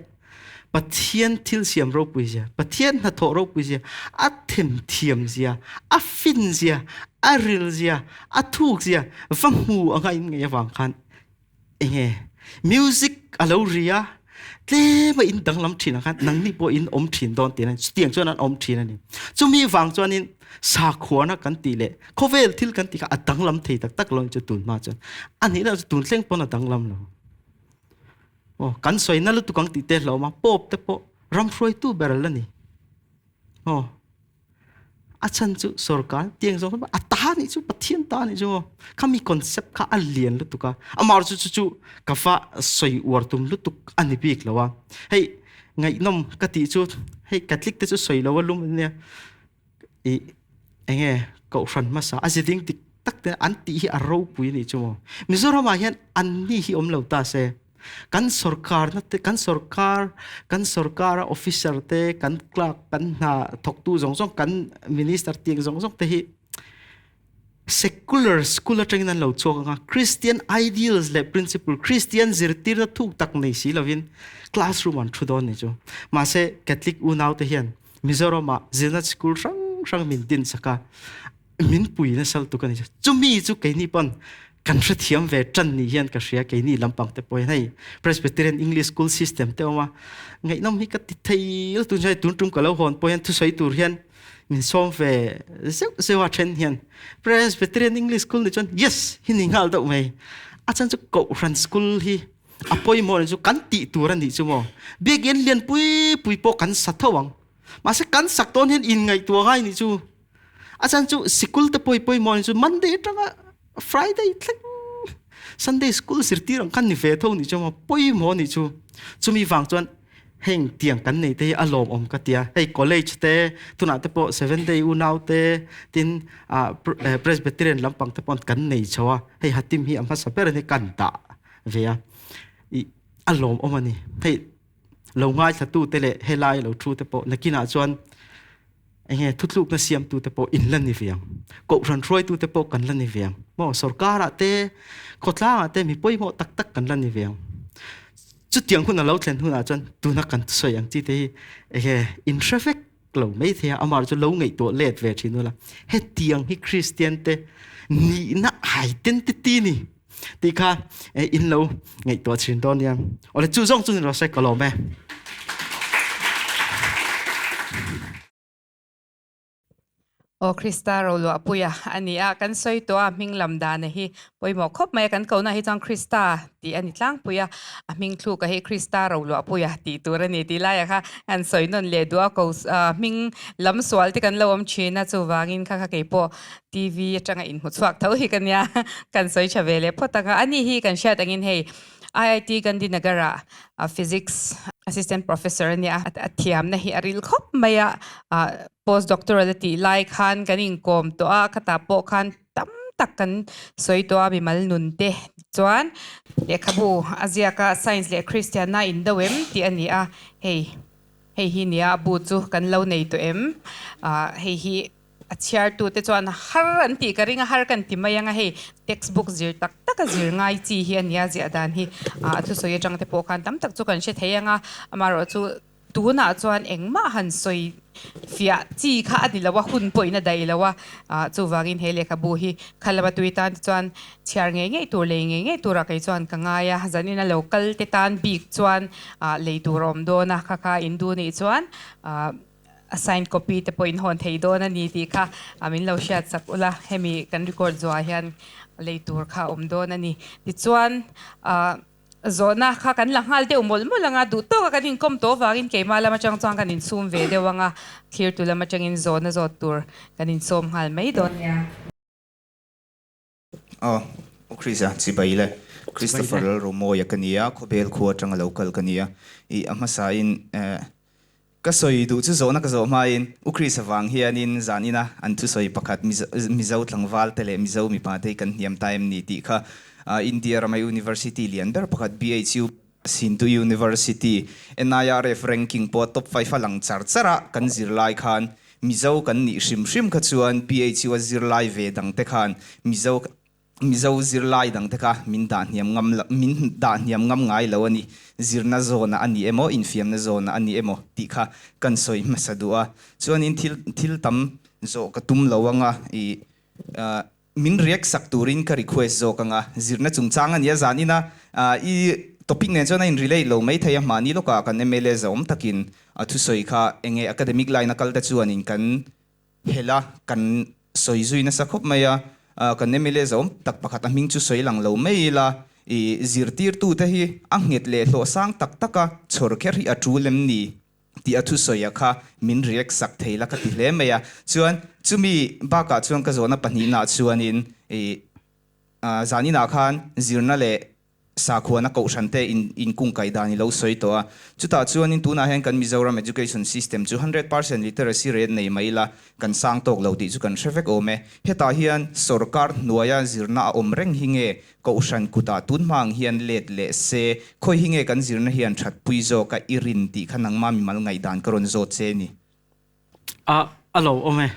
Pathian thil siam ropui zia, Pathian hnathawh ropui zia, a themthiam zia, a fin zia, a ril zia, a thuk zia va hmu anga in ngaih avang khan enge music a lo ri a, Tlema in danglam thin ang khan nangni pawh in awm thin dawn tiin chutiang chuan an awm thin a ni. Chumi vang chuanin sakhuana kan tih leh khawvel thil kan tih kha a danglam thei tak tak lo chu tun hma chuan a nihna chu tun thleng pawn a danglam lo. Aw kan sawi na lutuk ang tih te hlawm a Pope te pawh ram hruaitu ber a la ni. Aw A chan chu sorkar tiang zawng a ta nih chu Pathian ta nih chu khami concept kha a lian lutuk a amah chu chu chu ka fa soi uar tum lutuk ani bik lo a hei ngaihnawm ka tih chu hei Catholic te chu soi lo a lum ania i enge kohhran hmasa a ziding dik tak te an tih hi a ropui anih chu maw Mizoram ah hian an ni hi awm lo ta se Kan sorkarna te, kan sorkar, kan sorkara officer te, kan clerk, kan hna thawktu zawng zawng, kan minister tiang zawng zawng te hi secular school atangin an lo chhuak anga Christian ideals leh principle, Christian zirtirna thuk tak nei si lovin classroom an thu dawn ni chu. Mahse Catholic unau te hian Mizoramah zirna school hrang hrang min din sak a, min pui nasa lutuk a ni. Chumi chu keini pawn kan hrethiam ve tan ni hian ka hria keini lampang te pawhin hei Presbyterian English School System te awm a ngaihnawm hi ka ti thei lutuk hei tun tum ka lo hawn pawh hian thusawi tur hian min sawm ve zeuh zeuh a then hian Presbyterian English School ni chuan yes hi ni nghal deuh mai a chan chu Kohhran School hi a pawimawh ni chu kan tih tur a nih chu maw biakin lian pui pui pawh kan sa tho ang mahse kan sak dawn hian inngaihtuah ngai nih chu A chan chu sikul te pawh pawimawh ni chu Monday atanga Friday thleng Sunday school zirtir ang khan ni ve tho ni chu maw pawimawh ni chu chumi vang chuan heng tiang kan nei te hi a lawmawm ka tia hei college te tunah te pawh seven day unau te tin ah Presbyterian lampang te pawh kan nei chho a hei hatim hi a hmasa ber a ni kan dah ve a ih a lawmawm a ni hei lo ngaithla tu te leh helai lo thu te pawh nakinah chuan Enge thutlukna siamtute pawh in la ni ve ang. Kohhran hruaitute pawh kan la ni ve ang. Maw sorkarah te, khawtlangah te mi pawimawh tak tak kan la ni ve ang. Chutiang hun a lo thlen hunah chuan tuna kan sawi ang chi te hi enge in hre vek lo mai thei a, amah chu lo ngaihtuah let ve thin ula. Hetiang hi Kristian te nihna identity ni tih kha in lo ngaihtuah thin dawn nia. Awle chu zawng chu ni rawh se ka lawm e. Aw Krista roluahpuia a ni a, kan sawi tawh a hming lam dana hi pawimawh khawp mai a, kan kohna hi chuan Krista tih a ni tlangpui a, a hming thluka hi Krista roluahpuia tih tur a ni tih laiah kha an sawi nawn leh duh a, ko hming lam sual te kan lo awm thin a, chuvangin kha kha keipawh TV atanga inhmu chhuak tho hi ka nia, kan sawi tha ve leh phawt ang a, ani hi kan hriat angin hei IIT Gandhinagar-ah Physics Assistant Professor a nia, a thiamna hi a ril khawp mai a, Post Doctoral a tih lai khan kan inkawm tawh a, khatah pawh khan tam tak kan sawi tawh a mimal nun te chuan lehkhabu a ziak a, Science leh Christianna indo em tih a ni a, hei hei hi nia a bu chu kan lo nei tawh em, hei hi A chhiartute chuan har an tih ka ring a, har kan ti mai ang a, hei textbook zir tak tak a zir ngai chi hi a nia ziah dan hi a thusawi atang te pawh khan tam tak chu kan hre thei ang a, amaherawh chu tunah chuan engmah han sawi fiah chi kha a ni lo a, hun pawhin a daih lo a, chuvangin he lehkhabu hi kha lama tui tan te chuan chhiar ngei ngei tur lei ngei ngei turah kei chuan ka ngai a, zanin a lo kal te tan bik chuan lei tur a awm dawn a, kha kha in duh nih chuan A signed copy te pawh in hawn thei dawn a ni tih kha min lo hriat sak ula, hemi kan record zuah hian lei tur kha a awm dawn a ni. Tichuan zawhna kha kan la nghal deuh mawlh mawlh ang a, duh tawka kan inkawm tawh avangin keimah lam atang chuan kan insum ve deuh ang a, thlirtu lam atangin zawhna zawt tur kan insawm nghal mai dawn nia. Aw, U Chris-a, chibai le. Christopher Lalromawia ka ni a, khawbel khua atanga lo kal ka ni a. Ih, a hmasain ka sawi duh chu zawhna ka zawh hmain U Chris-a vang hianin zan ina an thusawi pakhat Mizo tlangval te leh Mizo mipa te hi kan hniam ta em ni tih kha India rama University lian ber pakhat BHU Sindhu University NIRF ranking pawh top 5 a lang char char a, kan zirlai khan Mizo kan nih hrim hrim kha chuan BHU a zirlai ve dang te khan Mizo Mizo zirlai dang te kha min dah hniam ngam lo min dah hniam ngam ngai lo a ni. Zirna zawnah a ni emaw, infiamna zawnah a ni emaw tih kha kan sawi hmasa duh a. Chuanin thil thil tam zawh ka tum lo anga ih Min react sak turin ka request zawk anga, zirna chungchang a nia zanina i Topic nen chuan a in relate lo mai thei a, mahni lawkah kan mla zawm takin a thusawi kha enge academic line a kal te chuanin kan helh a, kan sawi zui nasa khawp mai a, kan mla zawm tak pakhat a hming chu sawi lang lo mai ila i zirtirtute hi a nghet leh hlawh sang tak tak a, chhawr kher hi a tul em ni tih a thusawi a kha min react sak thei la ka ti hle mai a, chuan chumi bakah chuan ka zawhna pahnihnaah chuanin i zaninah khan zirna leh Sakhuana kohhran te in inkungkaih dan i lo sawi tawh a. Chutah chuanin tunah hian kan Mizoram education system chu 100% literacy rate nei mai ila kan sang tawk lo tih chu kan hre vek awm e. Hetah hian sorkar hnuaia zirna a awm reng hi nge kohhran kutah tun hma ang hian let leh se khawi hi nge kan zirna hian thatpui zawk a i rin tih kha nangma mimal ngaihdan ka rawn zawt che ni. A a lo awm e.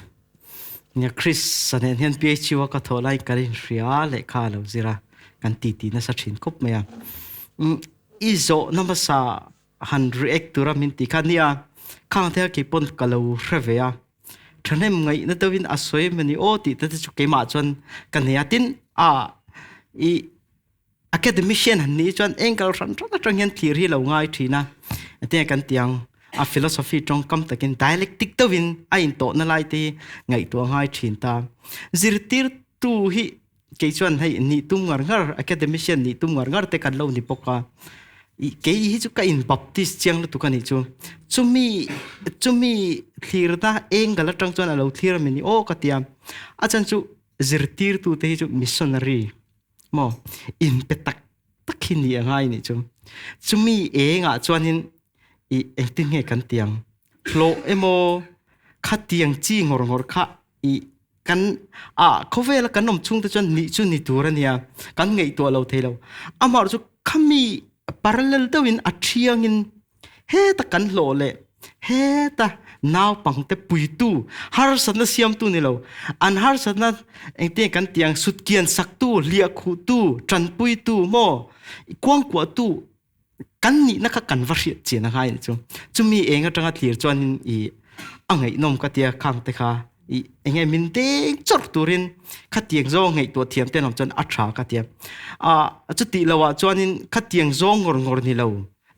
Nia Chris a nen hian PHU a ka thawh lai ka inhria lehkha a lo zir a, kan titi nasa thin khawp mai a. Umm i zawhna hmasa han react tura min ti kha nia, khang te kha keipawn ka lo hre ve a, thahnem ngaihna deuhin a sawi em ani aw tih te chu keimah chuan ka nei a, tin a i Academician han nih chuan angle hran hran atang hian thlir hi lo ngai thin a, enge kan tih ang a philosophy tawngkam takin dialectic deuhin a intawhna lai te hi ngaihtuah ngai thin ta. Zirtirtu hi kei chuan hei nih tum ngar ngar academician nih tum ngar ngar te kan lo ni bawk a, ih kei hi chu ka in baptist chiang lutuk a nih chu. Chumi chumi thlirna angle atang chuan a lo thlir a mi ni aw ka ti a, a chhan chu zirtirtu te hi chu missionary Maw? Inpe tak tak hi ni a ngai nih chu. Chumi engah chuanin i engtin nge kan tiang? Hlawh emaw khatiang chi ngawr ngawr kha i kan a khawvela kan awm chhungte chuan nih chu ni tur a nia, kan ngaihtuah lo thei lo. Amaherawhchu chu khami parallel deuhin a thiangin Heta kan hlawh leh heta naupangte puitu, harsatna siamtu ni lo, an harsatna engtin kan tih ang sutkian saktu, hliahkhuhtu, tanpuitu maw, kuangkuahtu kan nihna kha kan va hriat chian a ngai a nih chu. Chumi eng atanga thlir chuanin i a ngaihnawm ka tia khangte kha i enge min deng chawrh turin khatiang zawng ngaihtuah thiam te an awm chuan a tha ka tia. Ah chutih lohah chuanin khatiang zawng ngawr ngawr ni lo.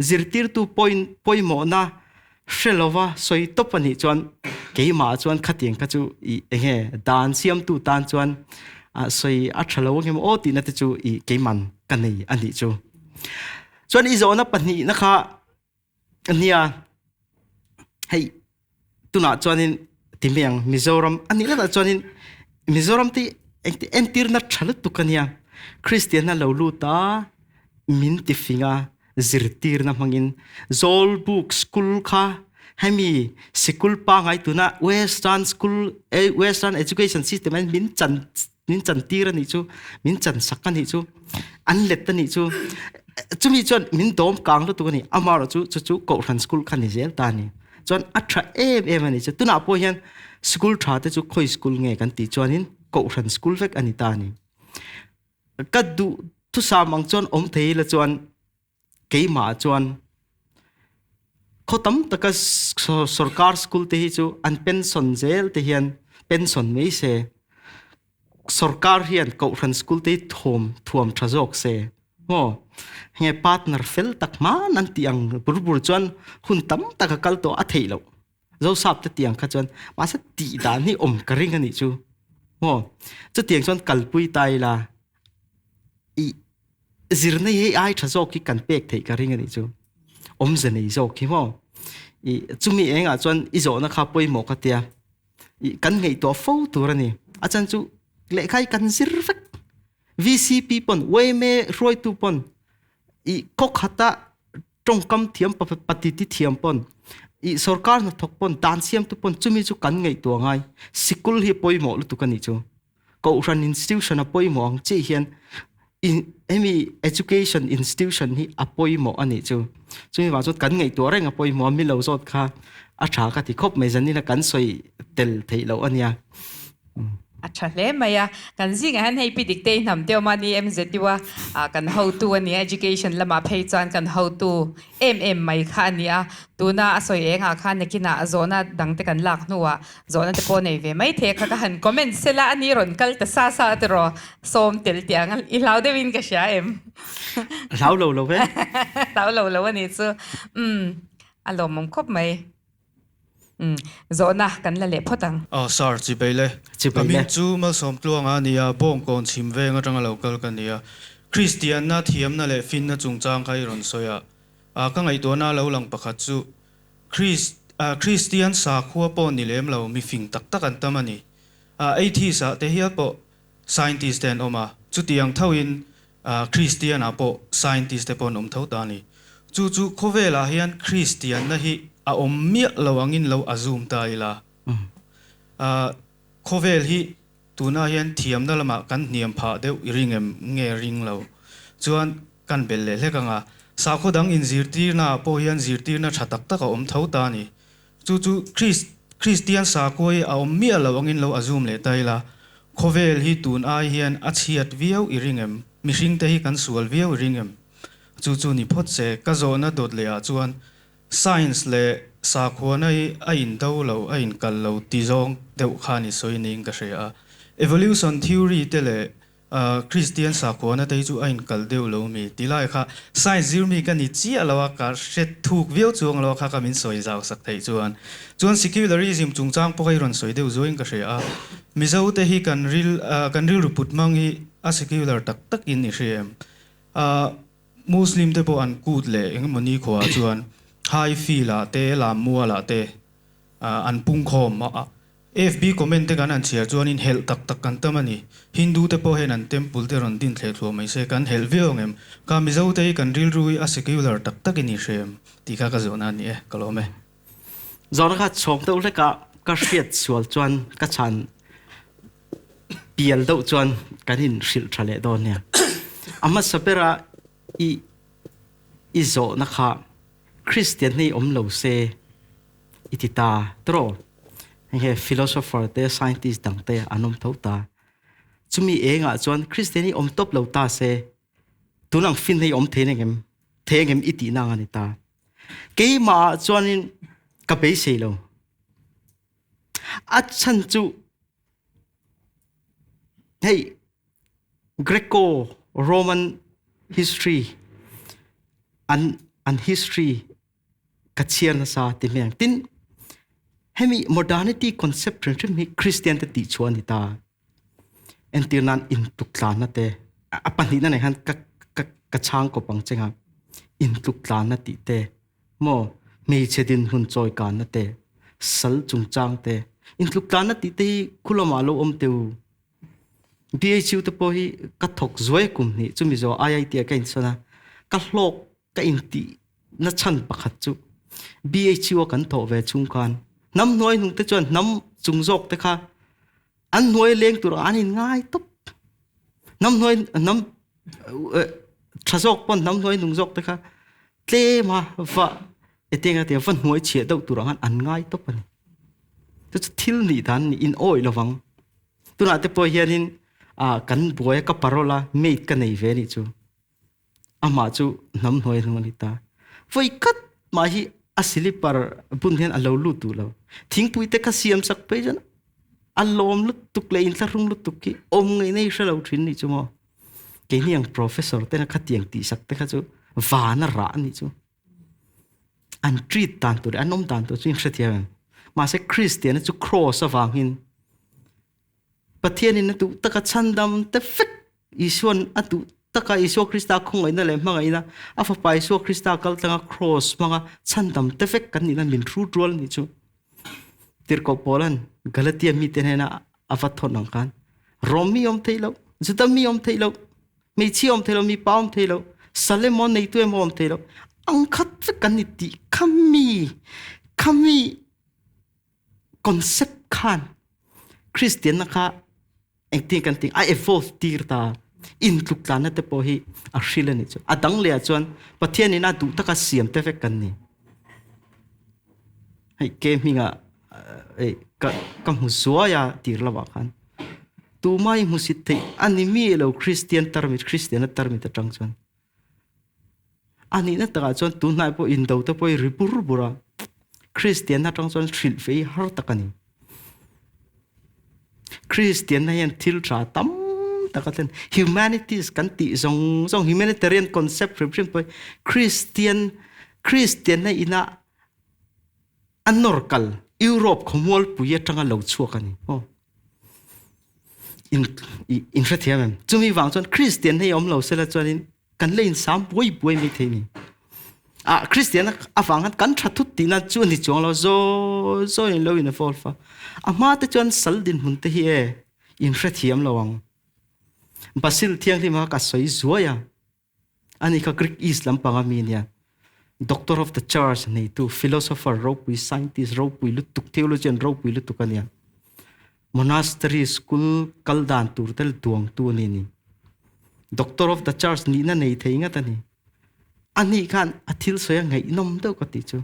Zirtirtu pawimawhna hre lova sawi tawp a nih chuan keimah chuan khatiang kha chu i enge dan siamtu tan chuan sawi a tha lo angem aw tihna te chu i keiman ka nei a nih chu. Chuan i zawhna pahnihna kha nia hei tunah chuanin ti mai ang Mizoram a nih latah chuanin Mizoram te entirna tha lutuk a nia Kristianna lo lut a min ti fing a zirtirna hmangin Zawlbuk school kha hemi sikul pangngai tuna western school western education system ah hian min chan min chantir a nih chu min chansak a nih chu an let a nih chu chumi chuan min dawm kang lutuk a ni amaherawh chu chu chu kohhran school kha ni zel ta a ni chuan a tha em em a ni chu tunah pawh hian school tha te chu khawi school nge kan tih chuanin kohhran school vek a ni ta a ni ka duh thusam ang chuan awm thei ila chuan keimah chuan khaw tam taka sorkar school te hi chu an pension zel te hian pension mai se sorkar hian kohhran school te hi thawm thuam tha zawk se maw nge partner fel tak hman an tih ang bur bur chuan hun tam tak a kal tawh a theih loh Zosap te tiang kha chuan mahse tih dan hi awm ka ring a nih chu maw chutiang chuan kalpui ta ila ih zirna hi ai tha zawk hi kan pek theih ka ring a nih chu awmze nei zawk hi maw ih chumi engah chuan i zawhna kha pawimawh ka tia ih kan ngaihtuah fo tur a ni a chan chu lehkha hi kan zir vek VCP pawn yma hruaitu pawn ih khaw khata tawngkam thiam patiti thiam pawn i sorkar hnathawk pawn dan siamtu pawn chumi chu kan ngaihtuah ngai sikul hi pawimawh lutuk a nih chu kohhran institution a pawimawh ang chiah hian hemi education institution hi a pawimawh a nih chu chumi vang chuan kan ngaihtuah reng a pawimawh a mi lo zawt kha a tha ka ti khawp mai zanin a kan sawi tel theih loh a nia. A tha hle mai a, kan zingah hian hei Pi Diktei hnam te awm a ni MZU a kan hotu a ni a, education lamah phei chuan kan hotu em em mai kha a ni a, tuna a sawi engah khan nakinah zawhna dang te kan lak hnuah zawhna te pawh nei ve mai thei a kha ka han comment sela a ni rawn kal ta sa sa a tiraw sawm tel tih ang i hlau deuhin ka hria em? Hlau lo lo ve. Hlau lo lo a nih chu. Umm a lawmawm khawp mai. Umm zawhna kan la leh phawt ang. Aw sir, chibai le. Chibai le. Ka hming chu Malsawmtluanga a nia, Bawngkawn chhim veng atanga lo kal ka nia. Kristianna, thiamna leh finna chungchang kha i rawn sawi a. A ka ngaihtuahna lo lang pakhat chu Kris Kristian sakhua pawh ni lem lo mi fing tak tak an tam a ni. A atheist ah te hial pawh scientist te an awm a, chutiang thoin Kristian ah pawh scientist te pawh an awm tho ta a ni. Chu chu khawvel ah hian Kristianna hi a awm miah lo angin lo assume ta ila. Khawvel hi Tunah hian thiamna lamah kan hniam phah deuh i ring em nge ring lo chuan kan bel leh hlek ang a, sakhaw dang inzirtirnaah pawh hian zirtirna tha tak tak a awm tho ta a ni. Chu chu Kristian sakhua hi a awm miah lo angin lo a zoom leh ta ila, khawvel hi tun ai hian a chhiat viau i ring em? Mihringte hi kan sual viau i ring em? Chu chu ni phawt se, ka zawhna dawt lehah chuan Science leh sakhuana hi a indo lo, a inkal lo ti zawng deuh khan i sawi niin ka hria a. Evolution theory te leh Kristian sakhuana te hi chu a inkal deuh lo mi ti lai kha science zir mi ka ni chiah lo a, ka hre thuk viau chuang lo a kha ka min sawi zau sak theih chuan. Chuan secularism chungchang pawh hi rawn sawi deuh zuaiin ka hria a. Mizo te hi kan ril kan rilru put hmang hi a secular tak takin i hria em? Muslim te pawh an kut leh engemaw nikhua chuan high field ah te lam mual ah te an pung khawm a, FB comment te kan han chhiar chuanin helh tak tak kan tam a ni. Hindu te pawh hian an temple te rawn din thleh thluah mai se kan helh viau ang em? Ka Mizo te hi kan rilru hi a secular tak tak in i hre em? Tih kha ka zawhna a ni e, ka lawm e. Zawhna kha chhawng deuh hlek a ka hriat sual chuan ka chhan pial deuh chuan kan in hrilh tha leh dawn nia. A hmasa bera i i zawhna kha Christian hei awm lo se i ti ta tawh. Hei he philosopher te scientist dang te an awm tho ta. Chumi engah chuan Christian hi awm tawp lo ta se tunang fin hei awm thei engem thei engem i tihna ang a ni ta. Keimah ah chuanin ka beisei lo. A chan chu hei Greco Roman history an an history ka chhiar nasa ti hmel. Tin hemi modernity concept hrim hrim hi Christian te tih chhuah a ni ta. Entir nan intuktlanna te a pahnihna nen khan ka ka ka chhang kawp ang che nga intuktlanna tih te maw hmeichhe dinhmun chawikanna te sal chungchang te intluktlanna tih te hi khu lamah lo awm teu BHU te pawh hi ka thawk zuai kum hnih chumi zawh IIT ah ka insawn a ka hlawk ka intih na chhan pakhat chu BHU a kan thawh ve chhung khan hnam hnuai hnung te chuan hnam chung zawk te kha an hnuai leng tur an in ngai tawp hnam hnuai hnam tha zawk pawn hnam hnuai hnung zawk te kha tlem a va etenga te va hnuai chhiah deuh tur ang an ngai tawp ani chu chu thil nih dan ni in awi lovang tunah te pawh hianin a kan buai ka parola mate ka nei ve ni chu amah chu hnam hnuai hnung a ni ta. Voi khat mah hi a silipar bun hian a lo lut duh lo. Thingpui te kha siam sak phei chuan a lawm lutuk leh inthlahrung lutuk hi awm ngei nei hre lo thin nih chu maw. Keini ang professor te kha tiang tih sak te kha chu van a rah nih chu. An treat dan tur an awm dan tur chu in hrethiam em. Mahse Kristiana chu cross avangin Pathianin a duh taka chhandam te vek Isuan a duh taka Isua Krista khawngaihna leh hmangaihna a fapa Isua Krista kal tlanga cross hmanga chhandam te vek kan nihna min hrut rual anih chu. Tirhkoh Paula'n Galatia mite hnena a va thawn ang khan Rom mi awm theih loh, Juda mi awm theih loh, hmeichhia awm theih loh, mipa awm theih loh, Salem emaw neitu emaw awm theih loh, ang khat vek kan ni tih khami khami concept khan Kristianna kha engtin kan ting a evolve tir ta intluk tlanna te pawh hi a hril a nih chu a dang leh ah chuan Pathian in a duh taka siam te vek kan ni hei ke hminga ei ka ka hmu zuai a tir lamah khan. Tumah i hmusit theih a ni mi lo Kristian tarmit Kristiana tarmit atang chuan. A nihna takah chuan tunhnai pawh indo te pawh i ri bur bur a, Kristianna atang chuan hrilh fei har tak a ni. Kristianna hian thil tha tam tak a thlen. Humanities kan tih zawng zawng humanitarian concept hrim hrim pawh hi Kristian Kristianna ina a nawr kal Europe khawmualpui atanga lo chhuak a ni. Aw. In in hrethiam em? Chumi vang chuan Kristian hei awm lo sela chuanin kan la insam buai buai mai thei ni. A Kristian avang khan kan tha thut tihna chu a ni chuang lo zawi zawi in lo in evolve a. A hma te chuan sal dinhmun te hi e in hrethiam lo ang. Basil thianghlima ka sawi zuai a. Ani kha Greek East lampanga mi nia. Doctor of the Church neitu philosopher ropui scientist ropui lutuk theologian ropui lutuk ania. Monastery school kal dan tur tel duangtu ani ni. Doctor of the Church nihna nei thei ngat ani. Ani khan a thil sawi a ngaihnawm deuh ka tih chu.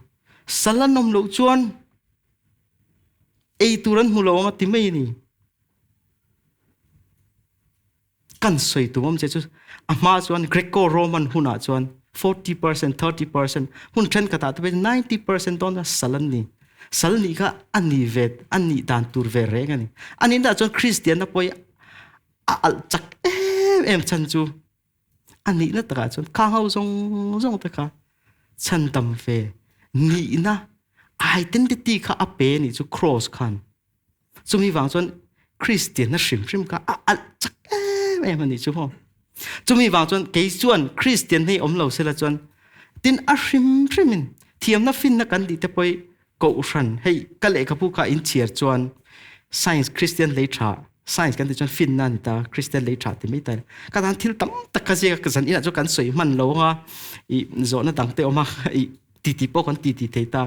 Sal an awm loh chuan ei tur an hmu lo ang a ti mai a ni. Kan sawi tum awm che chu a hma chuan Greco-Roman hunah chuan 40%, 30%, hun thenkhatah te pawhin 90% dawn a sal an ni. Sal nih kha a ni ve, a nih dan tur ve reng a ni. A nih nah chuan Kristianna pawh hi a alh chak em em chhan chu a nihna takah chuan khang ho zawng zawng te kha chhandam ve nihna identity kha a pe a nih chu cross khan. Chumi vang chuan Kristianna hrim hrim kha a alh chak em em a nih chu maw. Chumi vang chuan kei chuan Kristian hei awm lo sela chuan tin a hrim hrimin thiamna finna kan tih te pawh hi kohhran hei ka lehkhabu kha in chhiar chuan science Kristian lei tha science kan tih chuan finna a ni ta Kristian lei tha ti mai ta ila ka tan thil tam tak ka ziak a zan inah chuan kan sawi hman lo anga ih zawhna dang te awm a ih titi pawh kan titi thei ta.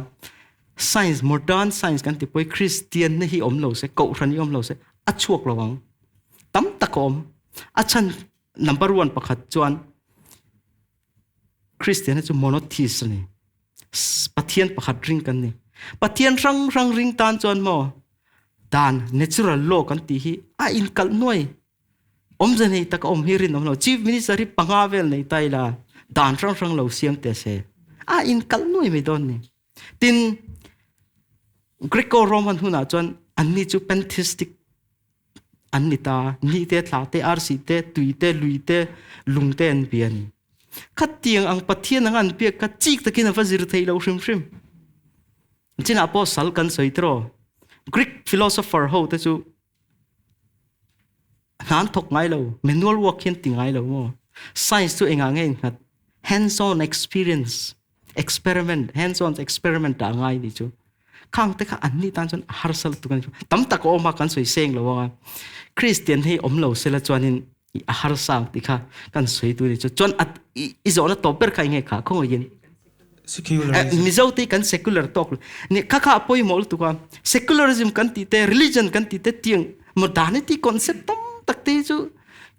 Science, modern science kan ti pawh hi Kristian na hi awm lo se, kohhran hi awm lo se, a chhuak lo ang. Tam tak a awm. A chhan number one pakhat chuan Kristian hi chu monotheist a ni. Pathian pakhat ring kan ni. Pathian hrang hrang ring tan chuan maw dan natural law kan tih hi a inkalh nuai. Awmze nei tak a awm hi rinawm lo. Chief Minister hi panga vel nei ta ila dan hrang hrang lo siam teh se. A inkalh nuai mai dawn ni. Tin, Greco-Roman hunah chuan anni chu pantheistic an ni ta. Ni te, thla te, arsi te, tui te, lui te, lung te an bia a ni. Khatiang ang Pathian anga an biak kha chik takin a va zir thei lo hrim hrim. Chinah pawh sal kan sawi tiraw. Greek philosopher ho te chu Hna an thawk ngai lo. Manual work hi an ti ngai lo maw? Science cu engah nge in hngat? Hands-on experience, experiment, hands-on experiment ah ngai ni cu. Khang te kha an nih tan cun a harsa tuk an tam tak a um a kan soi seng lo a. Christian hei om lo sela chuanin a harsa ang ti kha kan soi tu ni chu. Chuan i zawhna top ber kha enge kha khawngaihin. Secularism. Mizo te kan secular tawk lo. Ni kha kha pawimawh lutuk a. Secularism kan tih te, religion kan tih te tiang modernity concept tam tak te chu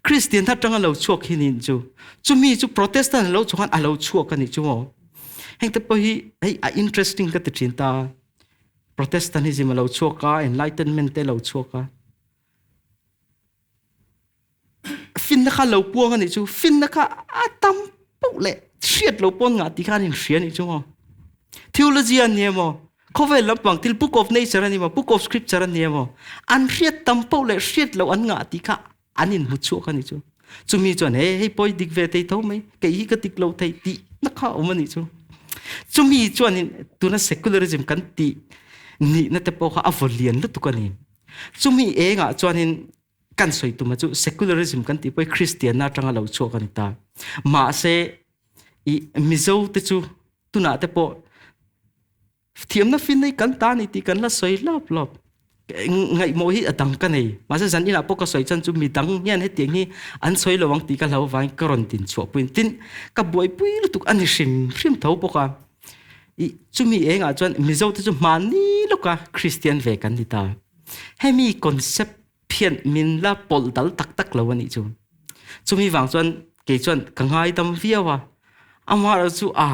Christian atanga lo chhuak hi nin chu. Chumi chu Protestant lo chuan a lo chhuak ani chu maw. Heng te pawh hi hei a interesting ka ti thin ta. Protestantism a lo chhuak a, enlightenment te lo chhuak a. Finna kha lo puang a nih chu finna kha a tam poh leh hriat lo pawn ngah tih kha an inhria a nih chu maw. Theology a ni emaw, khawvel lampang thil book of nature a ni emaw, book of scripture a ni emaw, an hriat tam poh leh hriat loh an ngah tih kha an inhmu chhuak a nih chu. Chumi chuan he hei pawh i dik ve thei tho mai, kei hi ka dik lo thei tih na kha a awm a nih chu. Chumi chuanin tuna secularism kan tih nihna te pawh kha a vaw lian lutuk a ni. Chumi engah chuanin kan sawi tuma chu secularism kan tih pawh hi Kristianna atanga lo chhuak a ni ta. Mahse i Mizo te chu tunah te pawh thiamna fin nei kan ta ni tih kan la sawi lawp lawp. Ngaihmawh hi a dang ka nei. Mahse zan inah pawh ka sawi chan chu mi dang hian hetiang hi an sawi lo ang tih ka hlau vangin ka rawn din chhuah puiin tin ka buaipui lutuk a ni hrim hrim tho bawk a. I chumi engah chuan Mizo te chu hmanni lawka Kristian ve kan ni ta. Hemi concept phian min la pawlh dal tak tak lo a nih chu. Chumi vang chuan kei chuan ka ngaidam viau a. Amaherawhchu a.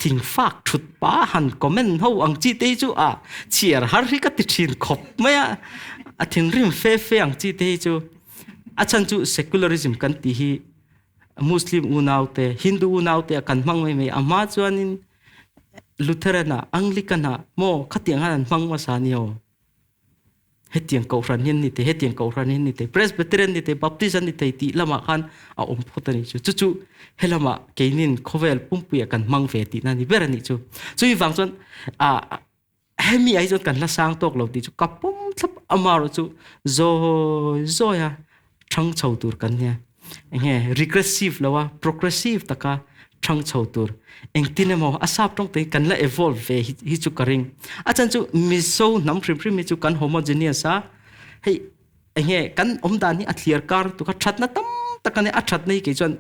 Thingfak thut pa han comment ho ang chi te hi chu a chhiar har hi ka ti thin khawp mai a, a thinrim fe fe ang chi te hi chu a chhan chu secularism kan tih hi Muslim unau te Hindu unau te a kan hmang mai mai a hma chuanin Lutheran ah Anglican ah maw khatiang khan an hmang hmasa a ni aw. Hetiang Kohhran hi an ni thei, hetiang Kohhran hi an ni thei, Presbyterian ni thei, Baptist an ni thei tih lamah khan a awm phawt a nih chu. Chu chu helamah keinin khawvel pumpuiah kan hmang ve tihna a ni ber a nih chu. Chumi vang chuan ah hemi ah hi chuan kan hla sang tawk lo tih chu ka pawm thlap amaherawh chu zawi zawi a thang chho tur kan nia. Enge regressive lo a progressive taka thang chho tur engtin emaw a sap tawng te kan la evolve ve hi chu ka ring. A chan chu Mizo hnam hrim hrim hi chu kan homogeneous a, hei enge kan awm dan hi a thliar kar lutuk a, thatna tam tak a nia, a thatna hi kei chuan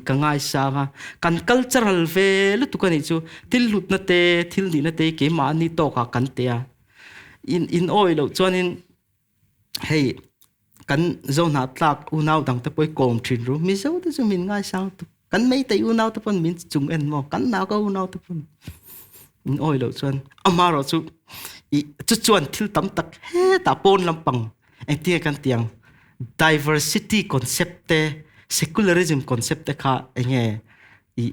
ka ngaisang a, kan cultural ve lutuk a nih chu, thil hlutna te thil nihna te hi keimahni tawkah kan teh a, in in awih loh chuanin Hei kan Zohnah tlak unau dang te pawh i kawm thin ru. Mizo te chu min ngaisang tuk. Kan Meitei unau te pawn min chung en maw? Kan Naga unau te pawn min awi loh chuan amaherawh chu i chu chuan thil tam tak hetah pawn lampang engtinge kan tih ang diversity concept te secularism concept te kha enge i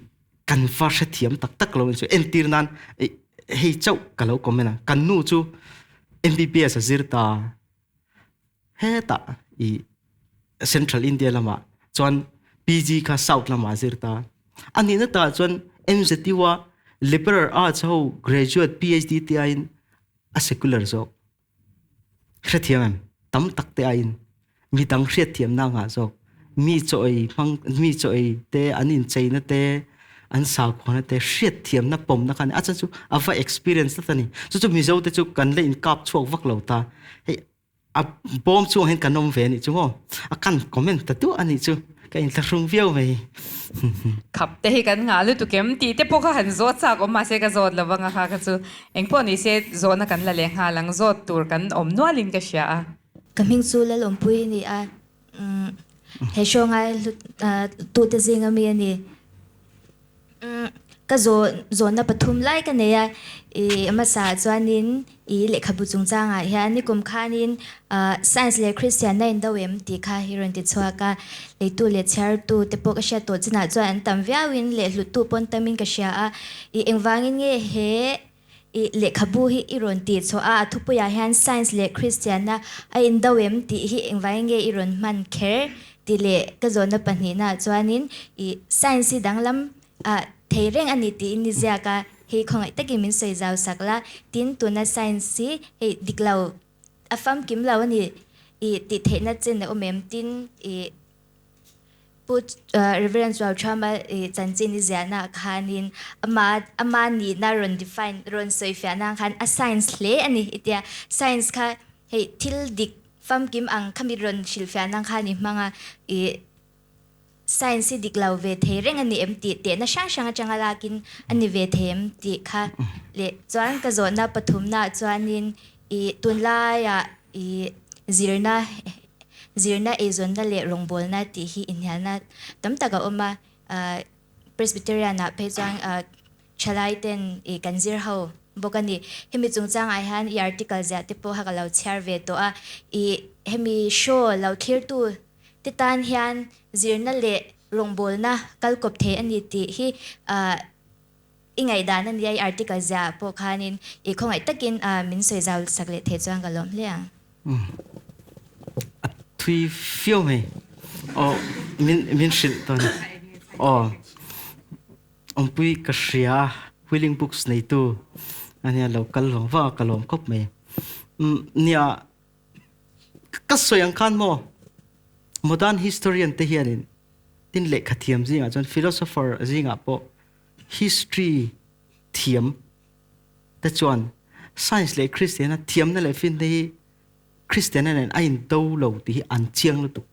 kan va hrethiam tak tak lo chu entir nan hei chauh ka lo comment a kan nu chu MBBS a zir ta hetah i Central India lamah chuan PG kha South lamah a zir ta a nihna takah chuan MZU a liberal arts ho graduate PhD te aiin a secular zawk. Hrethiam em? Tam tak te aiin mi dang hriatthiamna a ngah zawk. Mi chaw ei hmang, mi chaw ei te, an incheina te, an sakhuana te hriatthiamna pawmna kha a ni. A chhan chu a va experience tlat a ni. Chu chu Mizo te chu kan la inkap chhuak vak lo ta. Hei a bawm chungah hian kan awm ve a nih chu maw? A kan comment ta duah a nih chu. Ka inthlahrung viau mai. Khap te hi kan ngah lutuk em tih te pawh kha han zawt chak awm mahse ka zawt lo vang a kha kha chu engpawh ni se zawhna kan la leh nghal ang zawt tur kan awm nualin ka hria a. Ka hming chu Lalawmpui a ni a, he show ngai tute zinga mi a ni. Ka zawnna pathum lai ka nei a, i hmasa chuanin i lehkhabu chungchangah hian nikum khanin Science leh Christian-na in do em tih kha hi rawn ti chhuak a, leitu leh chhiartu te pawh ka hriat tawh chinah chuan an tam viauin leh hluttu pawn tamin ka hria a, i engvangin nge he i lehkhabu hi i rawn tih chhuah a, a thupuiah hian Science leh Christian-na a in do em tih hi engvangin nge i rawn hman kher tih leh ka zawnna pahnihnaah chuanin i Science hi danglam ah thei reng a ni tiin i ziak a, hei khawngaih takin min sawi zau sak la, tin tuna Science hi hei dik lo a famkim lo a ni i tih theihna chen a awm em tin i Pu Reverend Chuauthama chanchin i ziahnaah khanin ama ama nihna rawn define rawn sawi fiahna ang khan a science hle a ni i tia. Science kha hei thil dik famkim ang khami rawn hrilhfiahna ang khan i hmang a, i science hi dik lo ve thei reng a ni em tih tehna hrang hrang atanga lakin a ni ve thei em tih kha leh chuan ka zawhna pathumnaah chuanin i tunlaiah i zirna Zirna, eizawnna leh rawngbawlna tih hi inhnialna tam tak a awm a. Presbyterian-ah phei chuan thalai ten kan zir ho bawk a ni. Hemi chungchangah hian i article ziah te pawh kha ka lo chhiar ve tawh a. I hemi show lo thlirtu te tan hian zirna leh rawngbawlna kal kawp thei a ni tih hi i ngaihdan a nia. I article ziah pawh khanin i khawngaih takin min sawi zau sak leh thei chuan ka lawm hle ang. A thui fiau mai. Aw, min min hrilh tawn. Aw, awmpui ka hria Wheeling Books neitu ania lo kal vang vang a ka lawm khawp mai. Nia, ka sawi ang khan maw modern historian te hianin tin lehkha thiam zingah chuan philosopher zingah pawh history thiam te chuan Science leh Kristiana thiamna leh finna hi Kristiana nen a indo lo tih hi an chiang lutuk.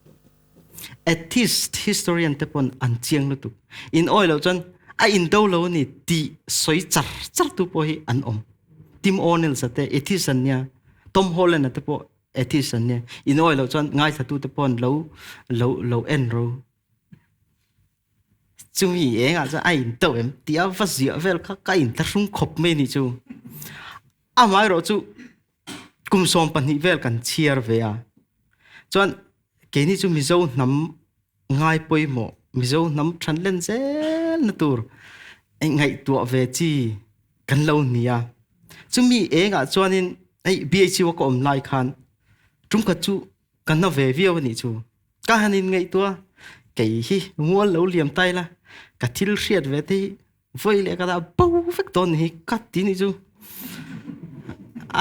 Atheist historian te pawn an chiang lutuk. In awi loh chuan a indo lo a ni tih sawi char char tu pawh hi an awm. Tim O'Neills a te atheist an nia, Tom Holland a te pawh atheist an nia. In awi loh chuan ngaithla tu te pawn lo lo lo en ro. Chumi engah chuan a in to em tih a va ziah vel kha ka inthlahrung khawp mai a nih chu. Amaherawhchu kum 12 vel kan chhiar ve a, chuan keini chu Mizo hnam ngai pawimawh, Mizo hnam than len zel na tur ngaihtuah ve chi kan lo ni a. Chumi engah chuanin hei BHU a ka awm lai khan tumkhat chu ka na ve viau a nih chu. Ka han in ngaihtuah kei hi mual lo liam tai la, ka thil hriat ve te hi vawi leh ka dah bo vek dawn hi ka ti nih chu.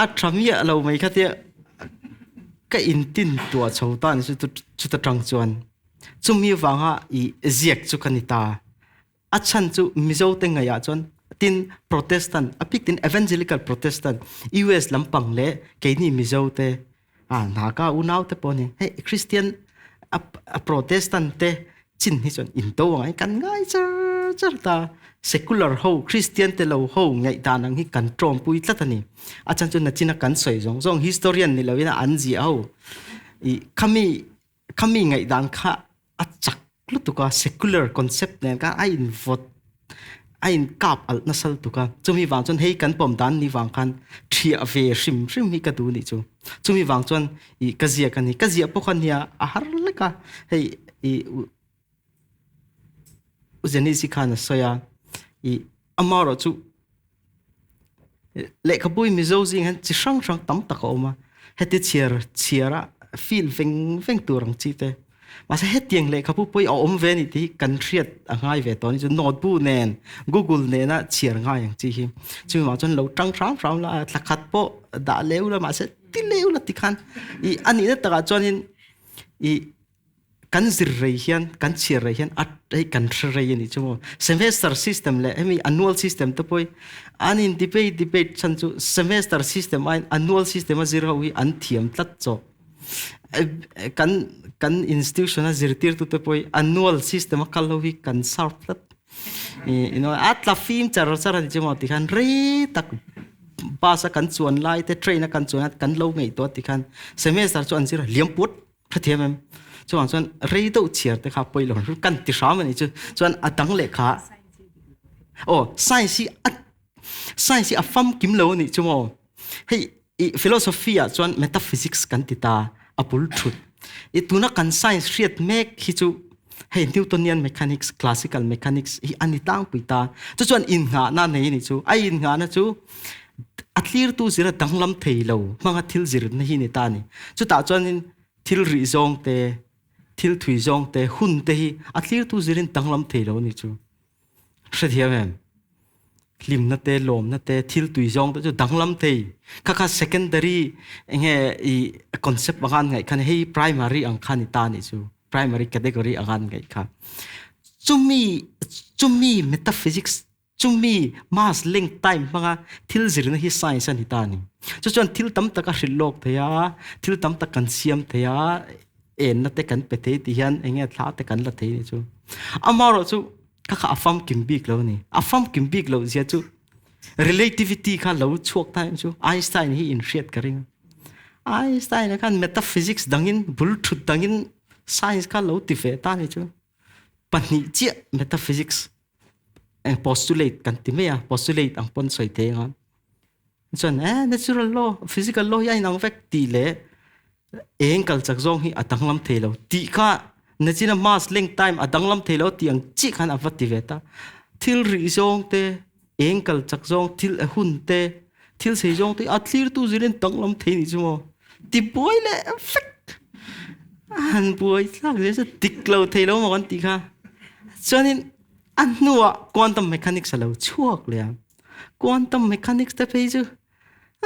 A tha miah lo mai kha tia ka in tin tuah chho ta ni chu chuta tang chuan chumi vanga i ziak chu ka ni ta. A chhan chu Mizo te ngaihah chuan tin Protestant a bik tin Evangelical Protestant US lampang leh keini Mizo te a Naga unau te pawh ni hei Christian a Protestant te chin hi chuan in do angai kan ngai char char ta secular ho Christian te lo ho ngaih dan ang hi kan tawm pui tlat a ni. A chhan chu nachina kan sawi zawng zawng historian ni lovin an ziah ho i khami khami ngaihdan kha a chak lutuk a secular concept nen khan a in vawt a in kap alh nasa lutuk a chumi vang chuan hei kan pawm dan ni vang khan thiah ve hrim hrim hi ka duh nih chu chumi vang chuan ih ka ziak a ni ka ziah pawh kha nia a har lek a hei ih U Janice i khan a sawi a ih amaherawh chu Lehkhabu hi Mizo zing hian chi hrang hrang tam tak a awm a, heti chhiar chhiar a feel veng veng tur ang chi te. Mahse hetiang lehkhabu pawh hi a awm ve a ni tih hi kan hriat a ngai ve tawh a ni chu notebook nen google nena chhiar ngai ang chi hi. Chumi vang chuan lo tang hram hram la a, thla khat pawh dah leu la mahse ti leu la tikhan ih a nihna takah chuanin ih Kan zir rei hian, kan chhiar rei hian a hei kan hre rei a nih chu maw. Semester system leh hemi annual system te pawh hi an in debate debate chhan chu semester system aiin annual system a zir ho hi an thiam tlat chawk. Kan kan institution a zirtirtu te pawh hi annual system a kal ho hi kan serve tlat. You know, a tla fim char char a ni chu maw tikhan rei tak bus a kan chuan lai te train a kan chuan a kan lo ngaihtuah tikhan semester chu an zir a liam put. Hrethiam em? Chuvang chuan rei deuh chhiar te kha pawi lo kan ti hram a nih chu. Chuan a dang leh kha aw science hi a science hi a famkim lo a nih chu maw. Hei i philosophy ah chuan metaphysics kan ti ta a bul thut. I tuna kan science hriat mek hi chu hei Newtonian mechanics, classical mechanics hi a ni tlangpui ta. Chu chuan innghahna nei a nih chu. A innghahna chu A tlirtu zir a danglam thei lo hmanga thil zirna hi ni ta a ni. Chutah chuanin thil rih zawng te, thil thui zawng te, hun te hi a tlirtu zirin danglam thei lo a ni chu. Hrethiam em? Hlimna te, lawmna te, thil tui zawng te chu danglam thei. Kha kha secondary enge i concept anga an ngaih khan hei primary ang kha ni ta a nih chu. Primary category anga an ngaih kha. Chumi chumi metaphysics Chumi mass link time hmanga thil zirna hi science a ni ta a ni. Chu chuan thil tam tak a hrilh lawk thei a, thil tam tak kan siam thei a, enna te kan pe thei tih hian eng nge thla te kan la thei ni chu. Amaherawh chu kha kha a famkim bik lo a ni. A famkim bik loh zia chu relativity kha lo chhuak ta em chu Einstein hi inhriat ka ring a. Einstein a khan metaphysics dangin bul thut dangin science kha lo ti ve ta a ni chu. Pahnih chiah metaphysics eng postulate kan ti mai a postulate ang pawn sawi thei anga chuan eh natural law physical law hi a inang vek tih leh eng kal chak zawng hi a danglam thei lo tih kha nachina mass length time a danglam thei lo tih ang chiah khan a va ti ve ta thil rih zawng te eng kal chak zawng thil a hun te thil sei zawng te a thlir tu zirin danglam thei nih chu maw ti buai leh vek han buai thlak zel chu dik lo thei lo maw kan tih kha chuanin A hnuah quantum mechanics a lo chhuak leh a, quantum mechanics te phei chu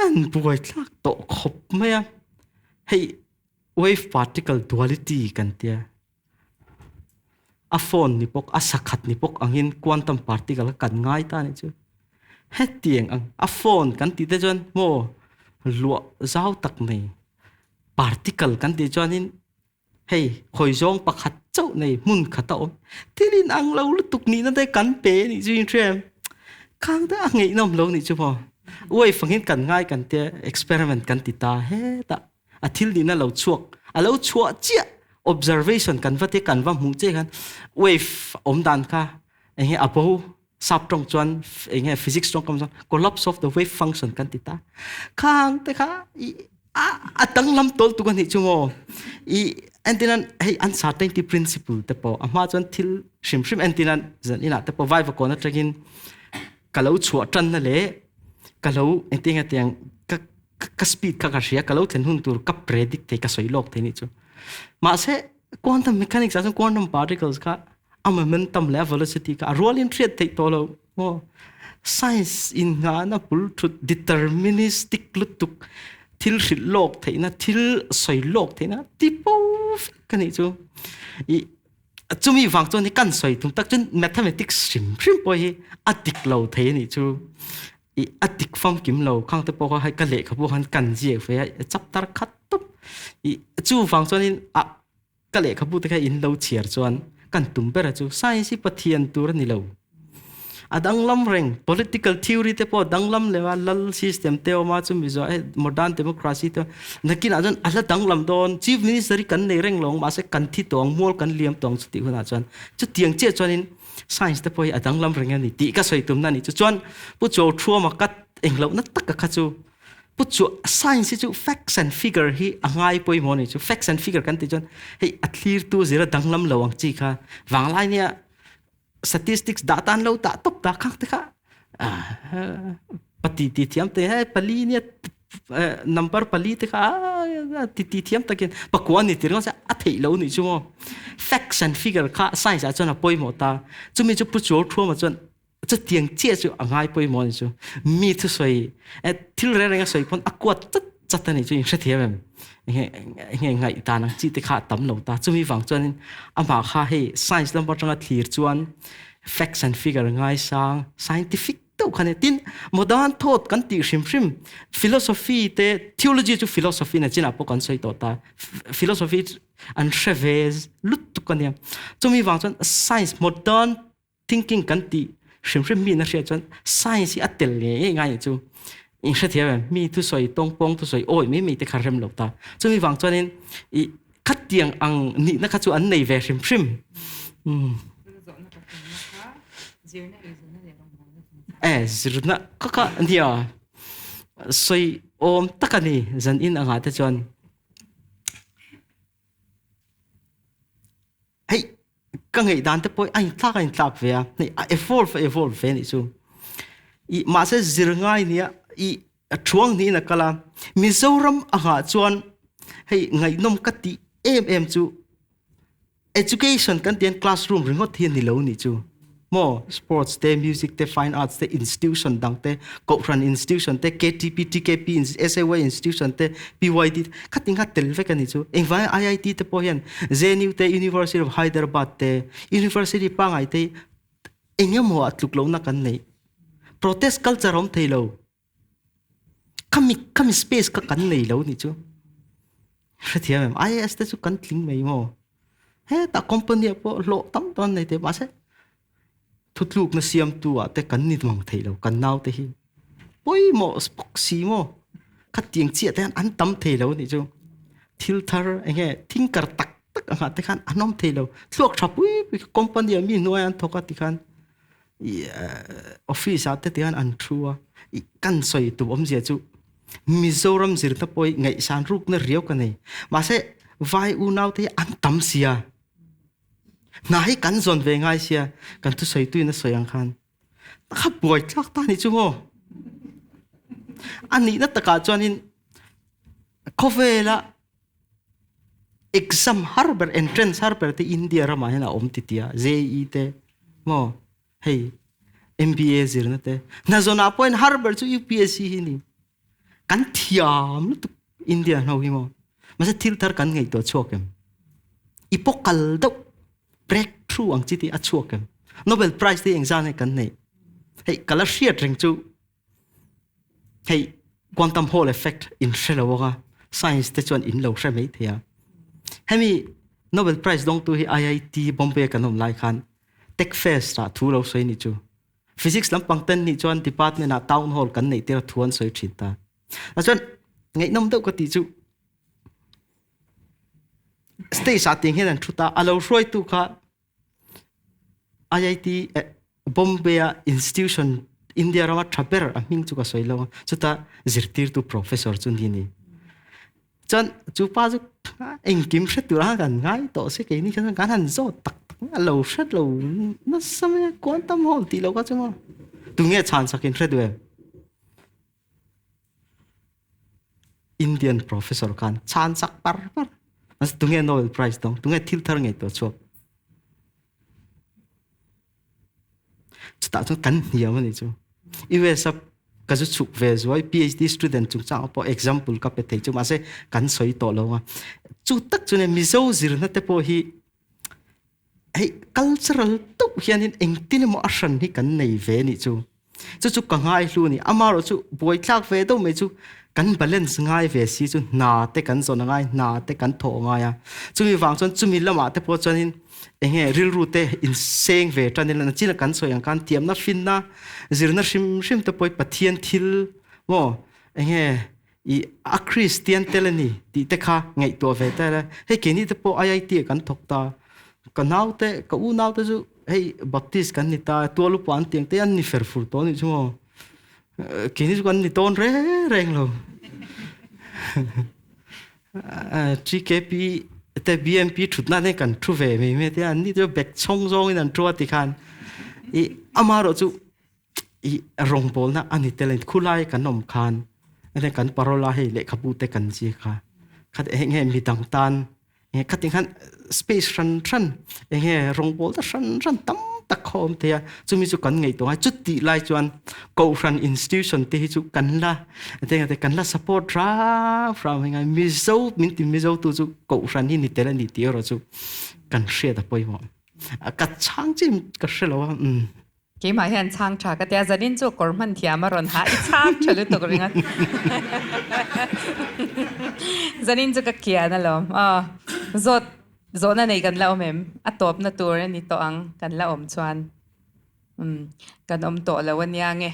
an buaithlak tawh khawp mai a, hei wave particle duality kan tia, a phone ni bawk a sakhat ni bawk angin quantum particle kha kan ngai ta a nih chu, hetiang ang a phone kan tih te chuan maw luah zau tak mai particle kan tih chuanin Hei, hawi zawng pakhat chauh nei hmun khat a awm. Thil in ang lo lutuk nihna te kan pe a nih chu in hria em? Khang te a ngeihnawm lo nih chu maw? Uai fangin kan ngai kan tia experiment kan ti ta hetah a thil nihna lo chhuak a lo chhuah chiah observation kan va tia kan va hmuh chiah khan wave awm dan kha. Enge a bo sap tawng chuan enge physics tawng kam chuan collapse of the wave function kan ti ta. Khang te kha i a a danglam tol tu kan nih chu maw. I entinan hei uncertainty principle te pawh a hma chuan thil hrim hrim entinan zan inah te pawh vai vakawn atangin ka lo chhuah tan na leh ka lo engtin nge tiang ka ka speed kha ka hria ka lo thlen hun tur ka predict thei ka sawi lawk thei nih chu. Mahse quantum mechanics ah chuan quantum particles kha a momentum leh a velocity kha a rualin hriat theih tawh lo maw. Science in nghahna bul thut deterministic lutuk thil hrilh lawk theihna thil sawi lawk theihna ti po vek ka nih chu. I chumi vang chuan hi kan sawi tum tak chuan mathematics hrim hrim pawh hi a dik lo thei a nih chu. I a dik famkim lo khang te pawh kha hei ka lehkhabu khan kan ziak ve a chapter khat tawp. I chu vang chuanin a ka lehkhabu te kha in lo chhiar chuan kan tum ber a chu science hi Pathian tur a ni lo. A danglam reng political theory te pawh a danglam leh a lal system te awm a chumi zawh hei modern democracy te nakinah chuan a hla danglam dawn chief minister hi kan nei reng lo ang mahse kan thi tawh ang mual kan liam tawh ang chutih hunah chuan chutiang chiah chuanin science te pawh hi a danglam reng a ni tih ka sawi tumna a ni. Chu chuan Pu Chawthuama ka englohna taka kha chu Pu chu science hi chu facts and figure hi a ngai pawimawh a ni chu. Facts and figure kan tih chuan hei a thlirtu zira danglam lo ang chi kha vanglai nia statistics dah tan lo dah tawp ta khang te kha pati ti thiam te he pali nia number pali te kha ti ti thiam takin pakua ni tir se a theih lo ni chu maw. Facts and figure kha science ah chuan a pawimawh ta. Chumi chu Pu Chawthuama chuan chutiang chiah chu a ngai pawimawh ni chu mi thusawi thil reng reng a sawi pawn a kuat chat chat a ni chu in hrethiam em nge nge ngaih dan ang chi te kha a tam lo ta chumi vang chuanin amah kha hei science lam atanga thlir chuan facts and figure ngai sang scientific deuh kha ni tin modern thought kan tih hrim hrim philosophy te theology chu philosophy na chinah pawh kan sawi tawh ta philosophy an hre ve lutuk ania chumi vang chuan science modern thinking kan tih hrim hrim mi na hriat chuan science hi a tel ngei ngei ngai chu in hrethiam em mi thusawi tawngpawng thusawi awi mai mai te kha rem lo ta chumi vang chuanin i khatiang ang nihna kha chu an nei ve hrim hrim e zirna kha kha nia sawi awm tak a ni zan in anga te chuan Hei ka ngaih dan te pawh a inthlak a inthlak ve a, hei a evolve a evolve ve anih chu. I mahse zir ngai nia i a thuang niin a kal a, Mizoram angah chuan hei ngaihnawm ka tih em em chu education kan tih hian classroom ringawt hi a ni lo anih chu. Maw sports te, music te, fine arts te, institution dang te, kohhran institution te, KTP, TKP, SAY institution te, PYD te, khatin kha tel vek a ni chu. Engvangin IIT te pawh hian JNU te, University of Hyderabad te, University pangngai te hi eng emaw ah tluk lohna kan nei. Protest culture a awm thei lo. Khami khami space kha kan nei lo nih chu. Hrethiam em? IAS te chu kan tling mai maw? Hetah company ah pawh hlawh tam tam an nei thei mahse thutlukna siamtu ah te kan ni mang thei lo kan nau te hi. Pawimawh bawk si maw? Khatiang chiah te hian an tam thei lo nih chu. Thil thar eng nge thinker tak tak angah te khan an awm thei lo. Thluak tha pui pui kha company ah mi hnuai an thawk a tikhan office ah te tihian an thu a kan sawi tum awmzia chu Mizoram zirna pawh hi ngaihsan rukna riau ka nei mahse vai unau te hi an tam sia hna hi kan zawn ve ngai sia kan thusawi tuin a sawi ang khan kha buai thlak ta ni chu maw a nihna takah chuanin khawvela Exam har ber entrance har ber te India ramah hian a awm ti tia JEE te maw hei MBA zirna te hnazawnah pawh hian har ber chu UPSC hi ni kan thiam lutuk India ho hi maw mahse thil thar kan ngaihtuah chhuak em i pawh kal deuh breakthrough ang chi te a chhuak em Nobel Prize te engzah nge kan neih hei ka la hriat reng chu Hei quantum hall effect in hre lo anga science te chuan in lo hre mai thei a. Hemi Nobel Prize dawngtu hi IIT Bombay kan awm lai khan Tech Fest ah thu lo sawi ni chu. Physics lampang ten nih chuan department ah town hall kan neih tir a thu an sawi thin ta. A chuan ngaihnawm deuh ka tih chu stage ah tiang hian an thu ta a lo hruaitu kha IIT eh, Bombay a institution India rama tha ber a hming chu ka sawi lo a, chuta zirtirtu professor chu ni ni. Chuan chu pa chu engkim hre tur a kan ngai tawh se keini khan kan han zawt tak tak a lo hre lo nasa mai a quantum hall tih loh kha chu maw tunge chhan sak in hre duh em? Indian professor khan chhan sak par par tunge Nobel Prize dawng tunge thil thar ngei tawh chhuak Chutah chuan kan hniam a nih chu. US a ka zu chhuk ve zuai PhD student chungchang pawh example ka pe thei chu mahse kan sawi tawh lo a. Chu tak chu nia Mizo zirna te pawh hi hei cultural deuh hianin engtin emaw a hran hi kan nei ve a nih chu. Chu chu ka ngai hlu a ni. Amaherawh chu buaithlak ve deuh mai chu kan balance ngai ve si chu hna te kan zawn a ngai, hna te kan thawh a ngai a. Chumi vang chuan chumi lamah te pawh chuanin eng nge rilru te inseng ve tan ila nachina kan sawi ang khan thiamna finna zirna hrim hrim te pawh hi Pathian thil maw eng nge i a Kristian tel a ni tih te kha ngaihtuah ve ta ila hei keini te pawh IIT ah kan thawk ta ka naute ka unau te chu hei Baptist kan ni ta tual upa an tiang te an ni fer fur tawh a nih chu maw keini chu kan ni tawn reng reng lo TKP te BMP thutna te kan thu ve mai mai te an ni chu bek chhawng zawngin an thu a tikhan i amaherawh chu i rawngbawlna a ni tel a ni khulai kan awm khan ene kan parola hei lehkhabu te kan ziak a khat eng nge midang tan eng khatin khan space hran hran eng nge rawngbawlna hran hran tam tak kha a awm thei a chumi chu kan ngaihtuah a chutih lai chuan kohhran institution te hi chu kan la kan la support hrang hrang mai ngai Mizo min ti Mizo tu chu kohhran hi ni tel a ni tih erawh chu kan hriat a pawimawh ka chhang chin ka hre lo a umm. Keimah hian chhang tha ka tia, zanin chu kawr hman thiam a rawn ha, i chhang tha lutuk ringawt. Zanin chu ka kian alawm. Aw, zawt zawhna nei kan la awm em? A tawpna tur a ni tawh ang, kan la awm chuan. Umm, kan awm tawh lo ania nge.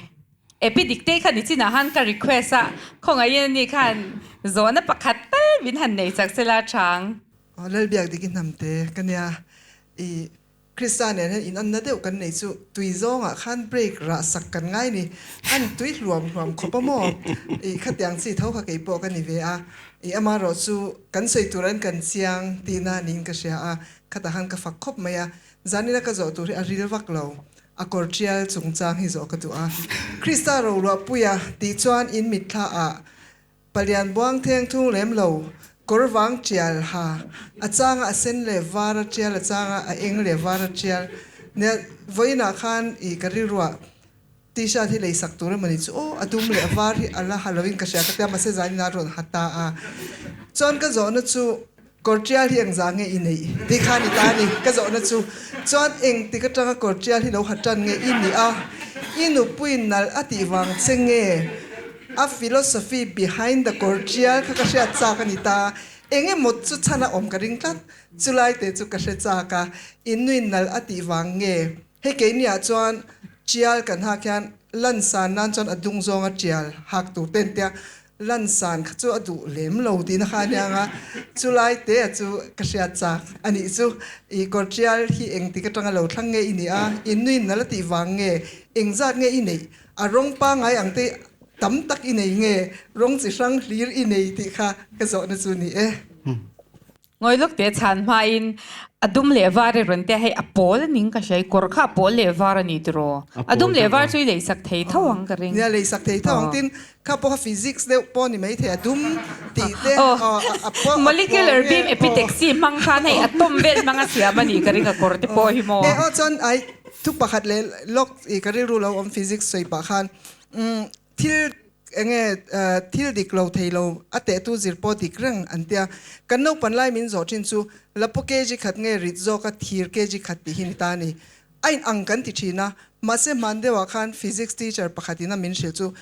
Epi Diktei kha nichinah khan ka request a, khawngaihin ani khan zawhna pakhat tal min han nei chak sela chang. Aw, Lalbiak dik i hnam te ka nia, i Krista nen hian inanna deuh kan nei chu tui zawngah khan break rah sak kan ngai ni. An tui hluam hluam khawp a maw? Ih khatiang chi tho kha kei pawh ka ni ve a. Ih amaherawh chu kan sawi tur an kan chiang tihna niin ka hria a, khatah khan ka fak khawp mai a. Zanina ka zawh tur hi a ril vak lo. A kawr tial chungchang hi zawh ka duh a. Krista roluahpuia tih chuan in mitthla ah Palian buang theng thung lem lo, kawr vang tial ha, a changa a sen leh var a tial, a changa a eng leh var a tial. Nia, vawiinah khan i ka rilruah t-shirt hi lei sak tur emawni chu aw, a dum leh a var hi a la ha loin ka hria ka tia, mahse zanin a rawn ha ta a. Chuan ka zawhna chu kawr tial hi engzah nge i neih tih khan i ta a ni, ka zawhna chu. Chuan engtik atanga kawr tial hi lo ha tan nge i nih a, i nupuiin nalh a tih vang che nge? A philosophy behind the kawr tial kha ka hriat chak a ni ta. Eng emaw chu chhan a awm ka ring tlat. Chulai te chu ka hre chak a, innuin nalh a tih vang nge? Hei keiniah chuan tial kan hak hian lansan nan chuan a dung zawnga tial hak tur te an tia, lansan kha chu a duh lem lo tihna kha a nia ang a, chulai te a chu ka hriat chak a nih chu. I kawr tial hi engtik atanga lo thlang nge i nih a, innuin nalh a tih vang nge? Engzat nge i neih? A rawng pangngai ang te tam tak i nei nge rawng chi hrang hlir i nei tih kha ka zawhna chu ni e. Ngawi lawk teh chhan hmain a dum leh var i rawn tia hei a pawl a ning ka hria i kawr kha a pawl leh var a ni tiraw? A dum leh var chu i leisak thei tho ang ka ring. Nia leisak thei tho ang tin kha pawh kha physics deuh pawh ni mai thei a dum tih te a pawl Molecular beam epitaxy hmang khan hei atom vel hmang a siam a nih ka ring a kawr te pawh hi maw? E aw chuan ai thu pakhat leh lawk I ka rilru lo awm physics sawi pah khan thil enge thil dik lo thei lo a tehtu zir pawh dik reng an tia. Kan naupan lai min zawh thin chu lapu kg khat nge rit zawk a thir kg khat tih hi ni ta a ni. A in ang kan ti thin a, mahse hman deuhah khan physics teacher pakhat in a min hrilh chu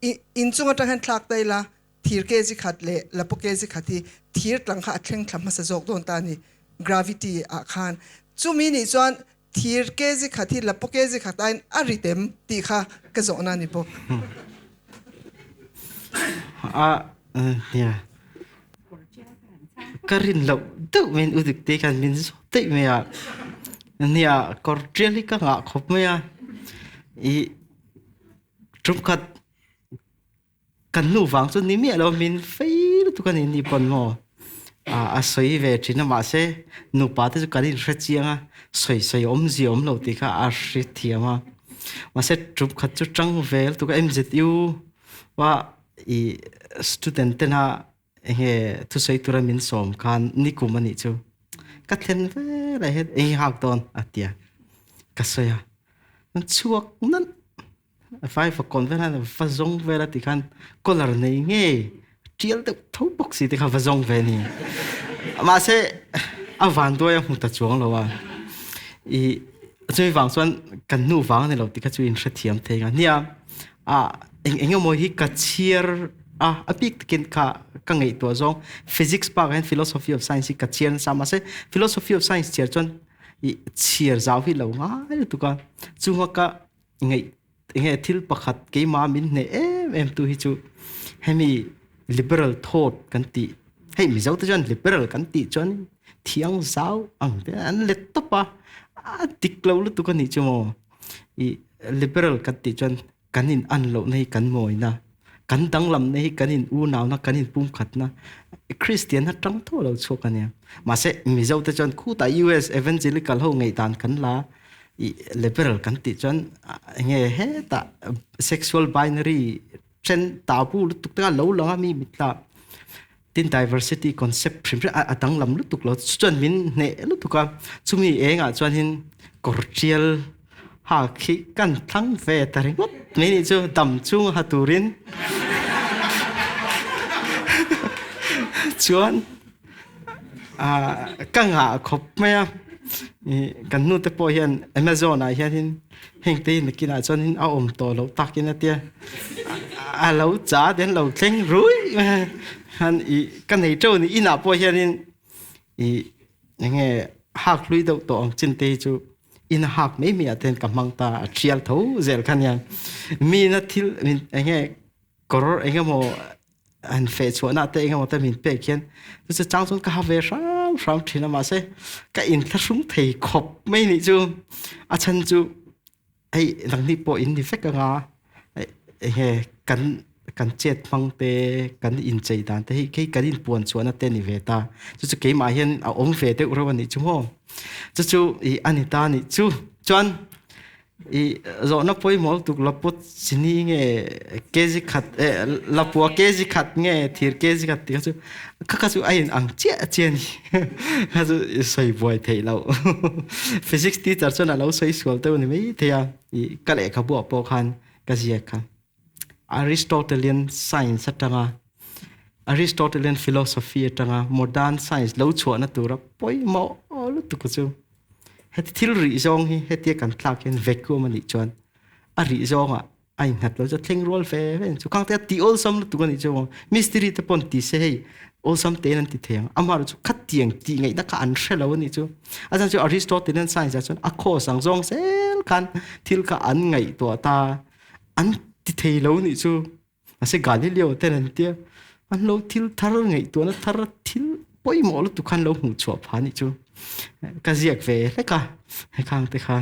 i inchung atang hian thlak ta ila thir kg khat leh lapu kg khat hi thir tlang kha a thleng thla hmasa zawk dawn ta a ni gravity ah khan. Chumi nih chuan Thir kg khat hi lapu kg khat aiin a rit em tih kha ka zawhna a ni bawk. A nia ka rin loh deuh mai in u Dikte khan min zawt daih mai a, nia kawr tial hi ka ngah khawp mai a. I ṭumkhat kan nu vang chu ni miah lo min fei lutuk a ni ni pawn maw a sawi ve thin a mahse nupa te chu kan inhre chiang a sawi sawi awmzia awm lo tih kha a hre thiam a mahse ṭum khat chu ṭang ve lutuk a M_Z_U a ih student tena enge thusawi tura min sawm khan nikum a nih chu ka thlen vel ah hian eng i hak dawn a ti a ka sawi a chhuak nalh. A fai fakawn vel hian va zawng vel a ti khan collar nei ngei tial deuh tho bawk si te kha va zawng ve a ni. Mahse a van duai a hmu ta chuang lo a, ih chumi vang chuan kan nu vang a ni lo tih kha chu in hrethiam thei ang a. Nia ah eng eng emaw hi ka chhiar a, a bik takin kha ka ngaihtuah zawng physics bakah hian philosophy of science hi ka chhiar nasa a, mahse philosophy of science chhiar chuan ih chhiar zau hi lo ngai lutuk a, chunga ka Ngaih enge thil pakhat keimah min hneh em em tu hi chu hemi liberal thought kan tih hei Mizo te chuan liberal kan tih chuan thiang zau ang te an let tawp a, a dik lo lutuk a nih chu maw ih liberal kan tih chuan kan in an lohna hi kan mawina kan danglamna hi kan in unauna kan in pumkhatna Kristian atang tho a lo chhuak a nia mahse Mizo te chuan khutah US evangelical ho ngaihdan kan la I liberal kan tih chuan enge hetah sexual binary then tabu lutuk te kha lo lang a mi mitla tin diversity concept hrim hrim a danglam lutuk lo chuan min hneh lutuk a chumi engah chuan in kawr tial ha khi kan thlang ve ta ringawt mai nih chu dam chung ha turin chuan ka ngah khawp mai a ih kan nu te pawh hian Amazon ah hianin heng te hi nakinah chuanin a awm tawh loh takin a tia a lo cha te an lo thleng rui mai a han ih ka nei teuh a ni inah pawh hianin ih eng nge hak hlui deuh tawh ang chin te hi chu in hak mai mai ah te hian ka hmang ta a thial tho zel kha nia mina thil eng nge kawr eng emaw han feh chhuahna te eng emaw te min pek hian chu chu chang chuan ka ha ve hram hram thin a mahse ka inthlahrung thei khawp mai nih chu a chhan chu hei nangni pawh in ni vek anga enge kan kan chet hmang te kan inchei dan te hi kei kan inpuan chhuahna te ni ve ta chu chu keimah hian a awm ve deuh reuh a nih chu maw chu chu ih a ni ta nih chu chuan I zawhna pawimawh lutuk laput chini nge kg khat eh lapua kg khat nge thir kg khat tih kha chu kha kha chu a in ang chiah chiah a ni kha chu sawi buai theih loh physics teacher chuan a lo sawi sual deuh a ni mai thei a ih ka lehkhabu ah pawh khan ka ziak kha Aristotelian science atanga Aristotelian philosophy atanga modern science lo chhuahna tura pawimawh lutuk chu. Heti thil rih zawng hi hetia kan tlak hian vacuum a nih chuan a rih zawngah a innghat lo chu a thleng rual ve ve chu khang te a ti awlsam lutuk a nih chu mistiri te pawn ti se hei awlsam tein an ti thei ang amaherawh chu khatiang tih ngaihna kha an hre lo a nih chu a chhan chu Aristotelian science ah chuan a course ang zawng zel khan thil kha an ngaihtuah ta an ti thei lo nih chu Mahse Galileo ten an tia an lo thil thar ngaihtuahna thar thil pawimawh lutuk khan lo hmuh chhuah phah anih chu ka ziak ve hlek a hekhang te kha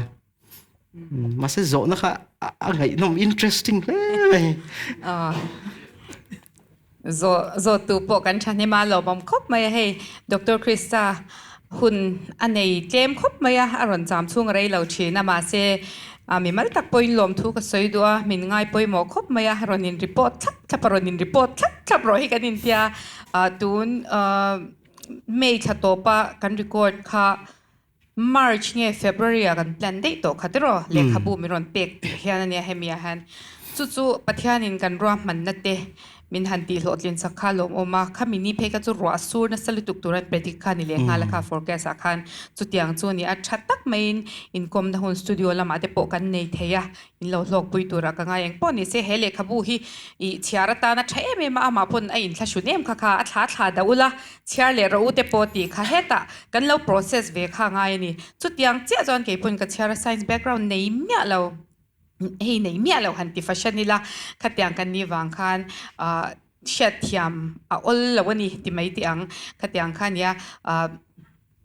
mahse zawhna kha a ngaihnawm interesting hle mai. Zawh zawh tu pawh kan thahnem a lawmawm khawp mai a hei Doctor Krista hun a nei tlem khawp mai a a rawn cham chhung a rei lo thin a mahse A mimal tak pawhin lawmthu ka sawi duh a, min ngai pawimawh khawp mai a, rawn in report thlap thlap a, rawn in report thlap thlap rawh hi kan intia. Tun May thla tawpa kan record kha March nge February ah kan plan daih tawh kha tiraw, lehkhabu min rawn pek tih hian a nia hemi ah hian. Chu chu Pathianin kan ruahmanna te Min han tih hlawhtlin chak kha lawm awm a, khami ni phei kha chu ruah sur nasa lutuk tur an predict kha ni leh nghal a kha forecast ah khan chutiang chu a ni a, tha tak maiin inkawmna hun studio lamah te pawh kan nei thei a, in lo hlawkpui turah ka ngai eng pawh ni se he lehkhabu hi ih chhiar atana tha em em a, amah pawn a inthlahrun em kha kha a thla thla dah ula chhiar leh rawh u te pawh tih kha hetah kan lo process ve kha a ngai a ni, chutiang chiah chuan keipawn ka chhiar a science background nei miah lo. Hei nei miah loh han ti fahran ila, khatiang kan nih vang khan ah hriatthiam a awl lo a ni ti mai teh ang. Khatiang kha nia ah.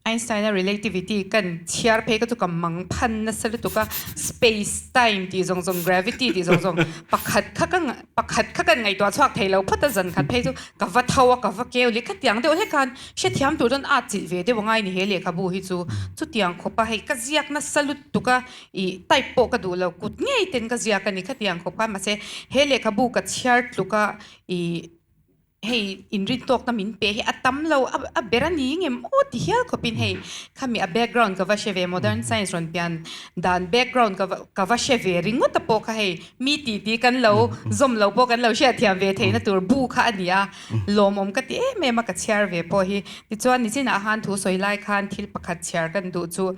Einstein-a relativity kan chhiar phei kha chu ka mang phan nasa lutuk a, space time tih zawng zawng, gravity tih zawng zawng pakhat kha ka pakhat kha kan ngaihtuah chhuak thei lo phawt a, zan khat phei chu ka va tho a, ka va keu leh khatiang deuh hlek khan hrethiam tur chuan at chilh ve deuh a ngai ni he lehkhabu hi chu. Chutiang khawp a hei ka ziak nasa lutuk a, ih type pawh ka duh lo, kut ngei ten ka ziak a ni khatiang khawp khan mahse he lehkhabu ka chhiar tluk a ih Hei inrintawkna min pe hi a tam lo a ber a ni ngem aw ti hial khawpin hei khami a background ka va hre ve modern science rawn pian dan background ka va ka va hre ve ringawt a pawh kha hei mi ti ti kan lo zawm lo pawh kan lo hriatthiam ve theihna tur bu kha a ni a lawmawm ka ti em em a ka chhiar ve pawh hi tichuan nichinah khan thu sawi lai khan thil pakhat chhiar kan duh chu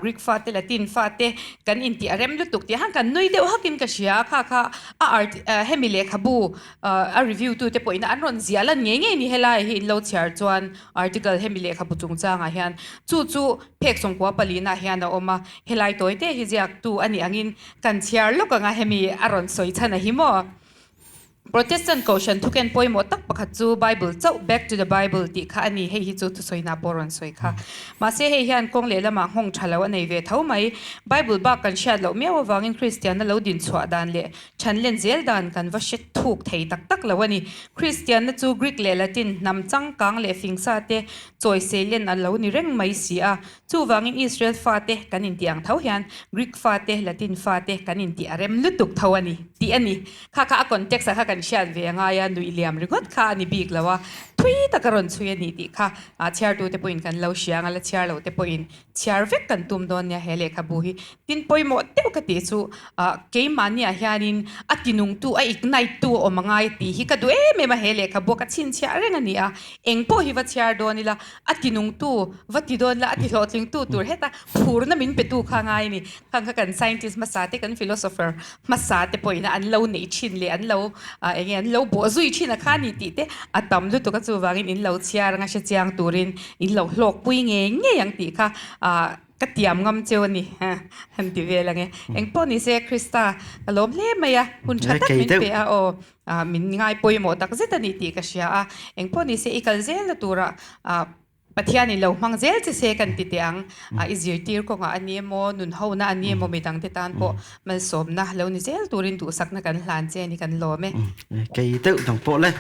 Greek fate Latin fate kan intih a rem lutuk tih han kan nui deuh hakin ka hria a, kha kha a art hemi lehkhabu a review tute pawhin an rawn ziah lan ngei ngei ni helai hi in lo chhiar chuan article hemi lehkhabu chungchangah hian chu chu phek sawmkua palina hian a awm a, helai tawi te hi ziaktu a nih angin kan chhiar lawk anga hemi a rawn sawi chhan a hi maw. Protestant Kohhran thuken pawimawh tak pakhat chu Bible chauh, Back to the Bible, tih kha a ni. Hei hi chu thusawina pawh rawn sawi kha. Mahse hei hian kawng lehlamah nghawng tha lo a nei ve tho mai. Bible bak kan hriat loh miau avangin Kristianna lo din chhuah dan leh than len zel dan kan va hre thuk thei tak tak lo a ni. Kristianna chu Greek leh Latin hnam changkang leh fingsa te chawi seilen a lo ni reng mai si a. Chuvangin Israel fate kan intih ang tho hian Greek fate, Latin fate kan intih a rem lutuk tho a ni tih a ni. Kha kha a context ah kha kan hriat ve angai a, nuih liam ringawt kha a ni bik lo a, thui tak a rawn chhui a ni tih kha chhiartute pawhin kan lo hria ang a, la chhiar lo te pawhin chhiar vek kan tum dawn nia he lehkhabu hi. Tin pawimawh deuh ka tih chu keimahniah hianin a tinungtu, a ignite tu a awm angai tih hi ka duh em em a, he lehkhabu a ka chhinchhiah reng a ni a, eng pawh hi va chhiar dawn ila a tinungtu va ti dawn la, a ti hlawhtlingtu tur heta phurna min petu kha ngai a ni. Khang kha kan scientist hmasa te, kan philosopher hmasa te pawhin an lo neih thin leh an lo eng nge an lo bawh zui thin a kha ni tih te a tam lutuk a, chuvangin in lo chhiar anga hre chiang turin in lo hlawkpui ngei ngei ang tih kha ka tiam ngam cheu a ni han ti vel ang e. Engpawh ni se Krista ka lawm hle mai a, hun tha tak min pe a aw. Min ngai pawimawh tak zet a ni tih ka hria a, engpawh ni se i kal zel na turah Pathianin lo hmang zel che se kan ti teh ang. I zirtir kawngah a ni emaw, nun hona a ni emaw midangte tan pawh malsawmna lo ni zel turin duhsakna kan hlan che a ni kan lawm e. Kei deuh dang pawh le.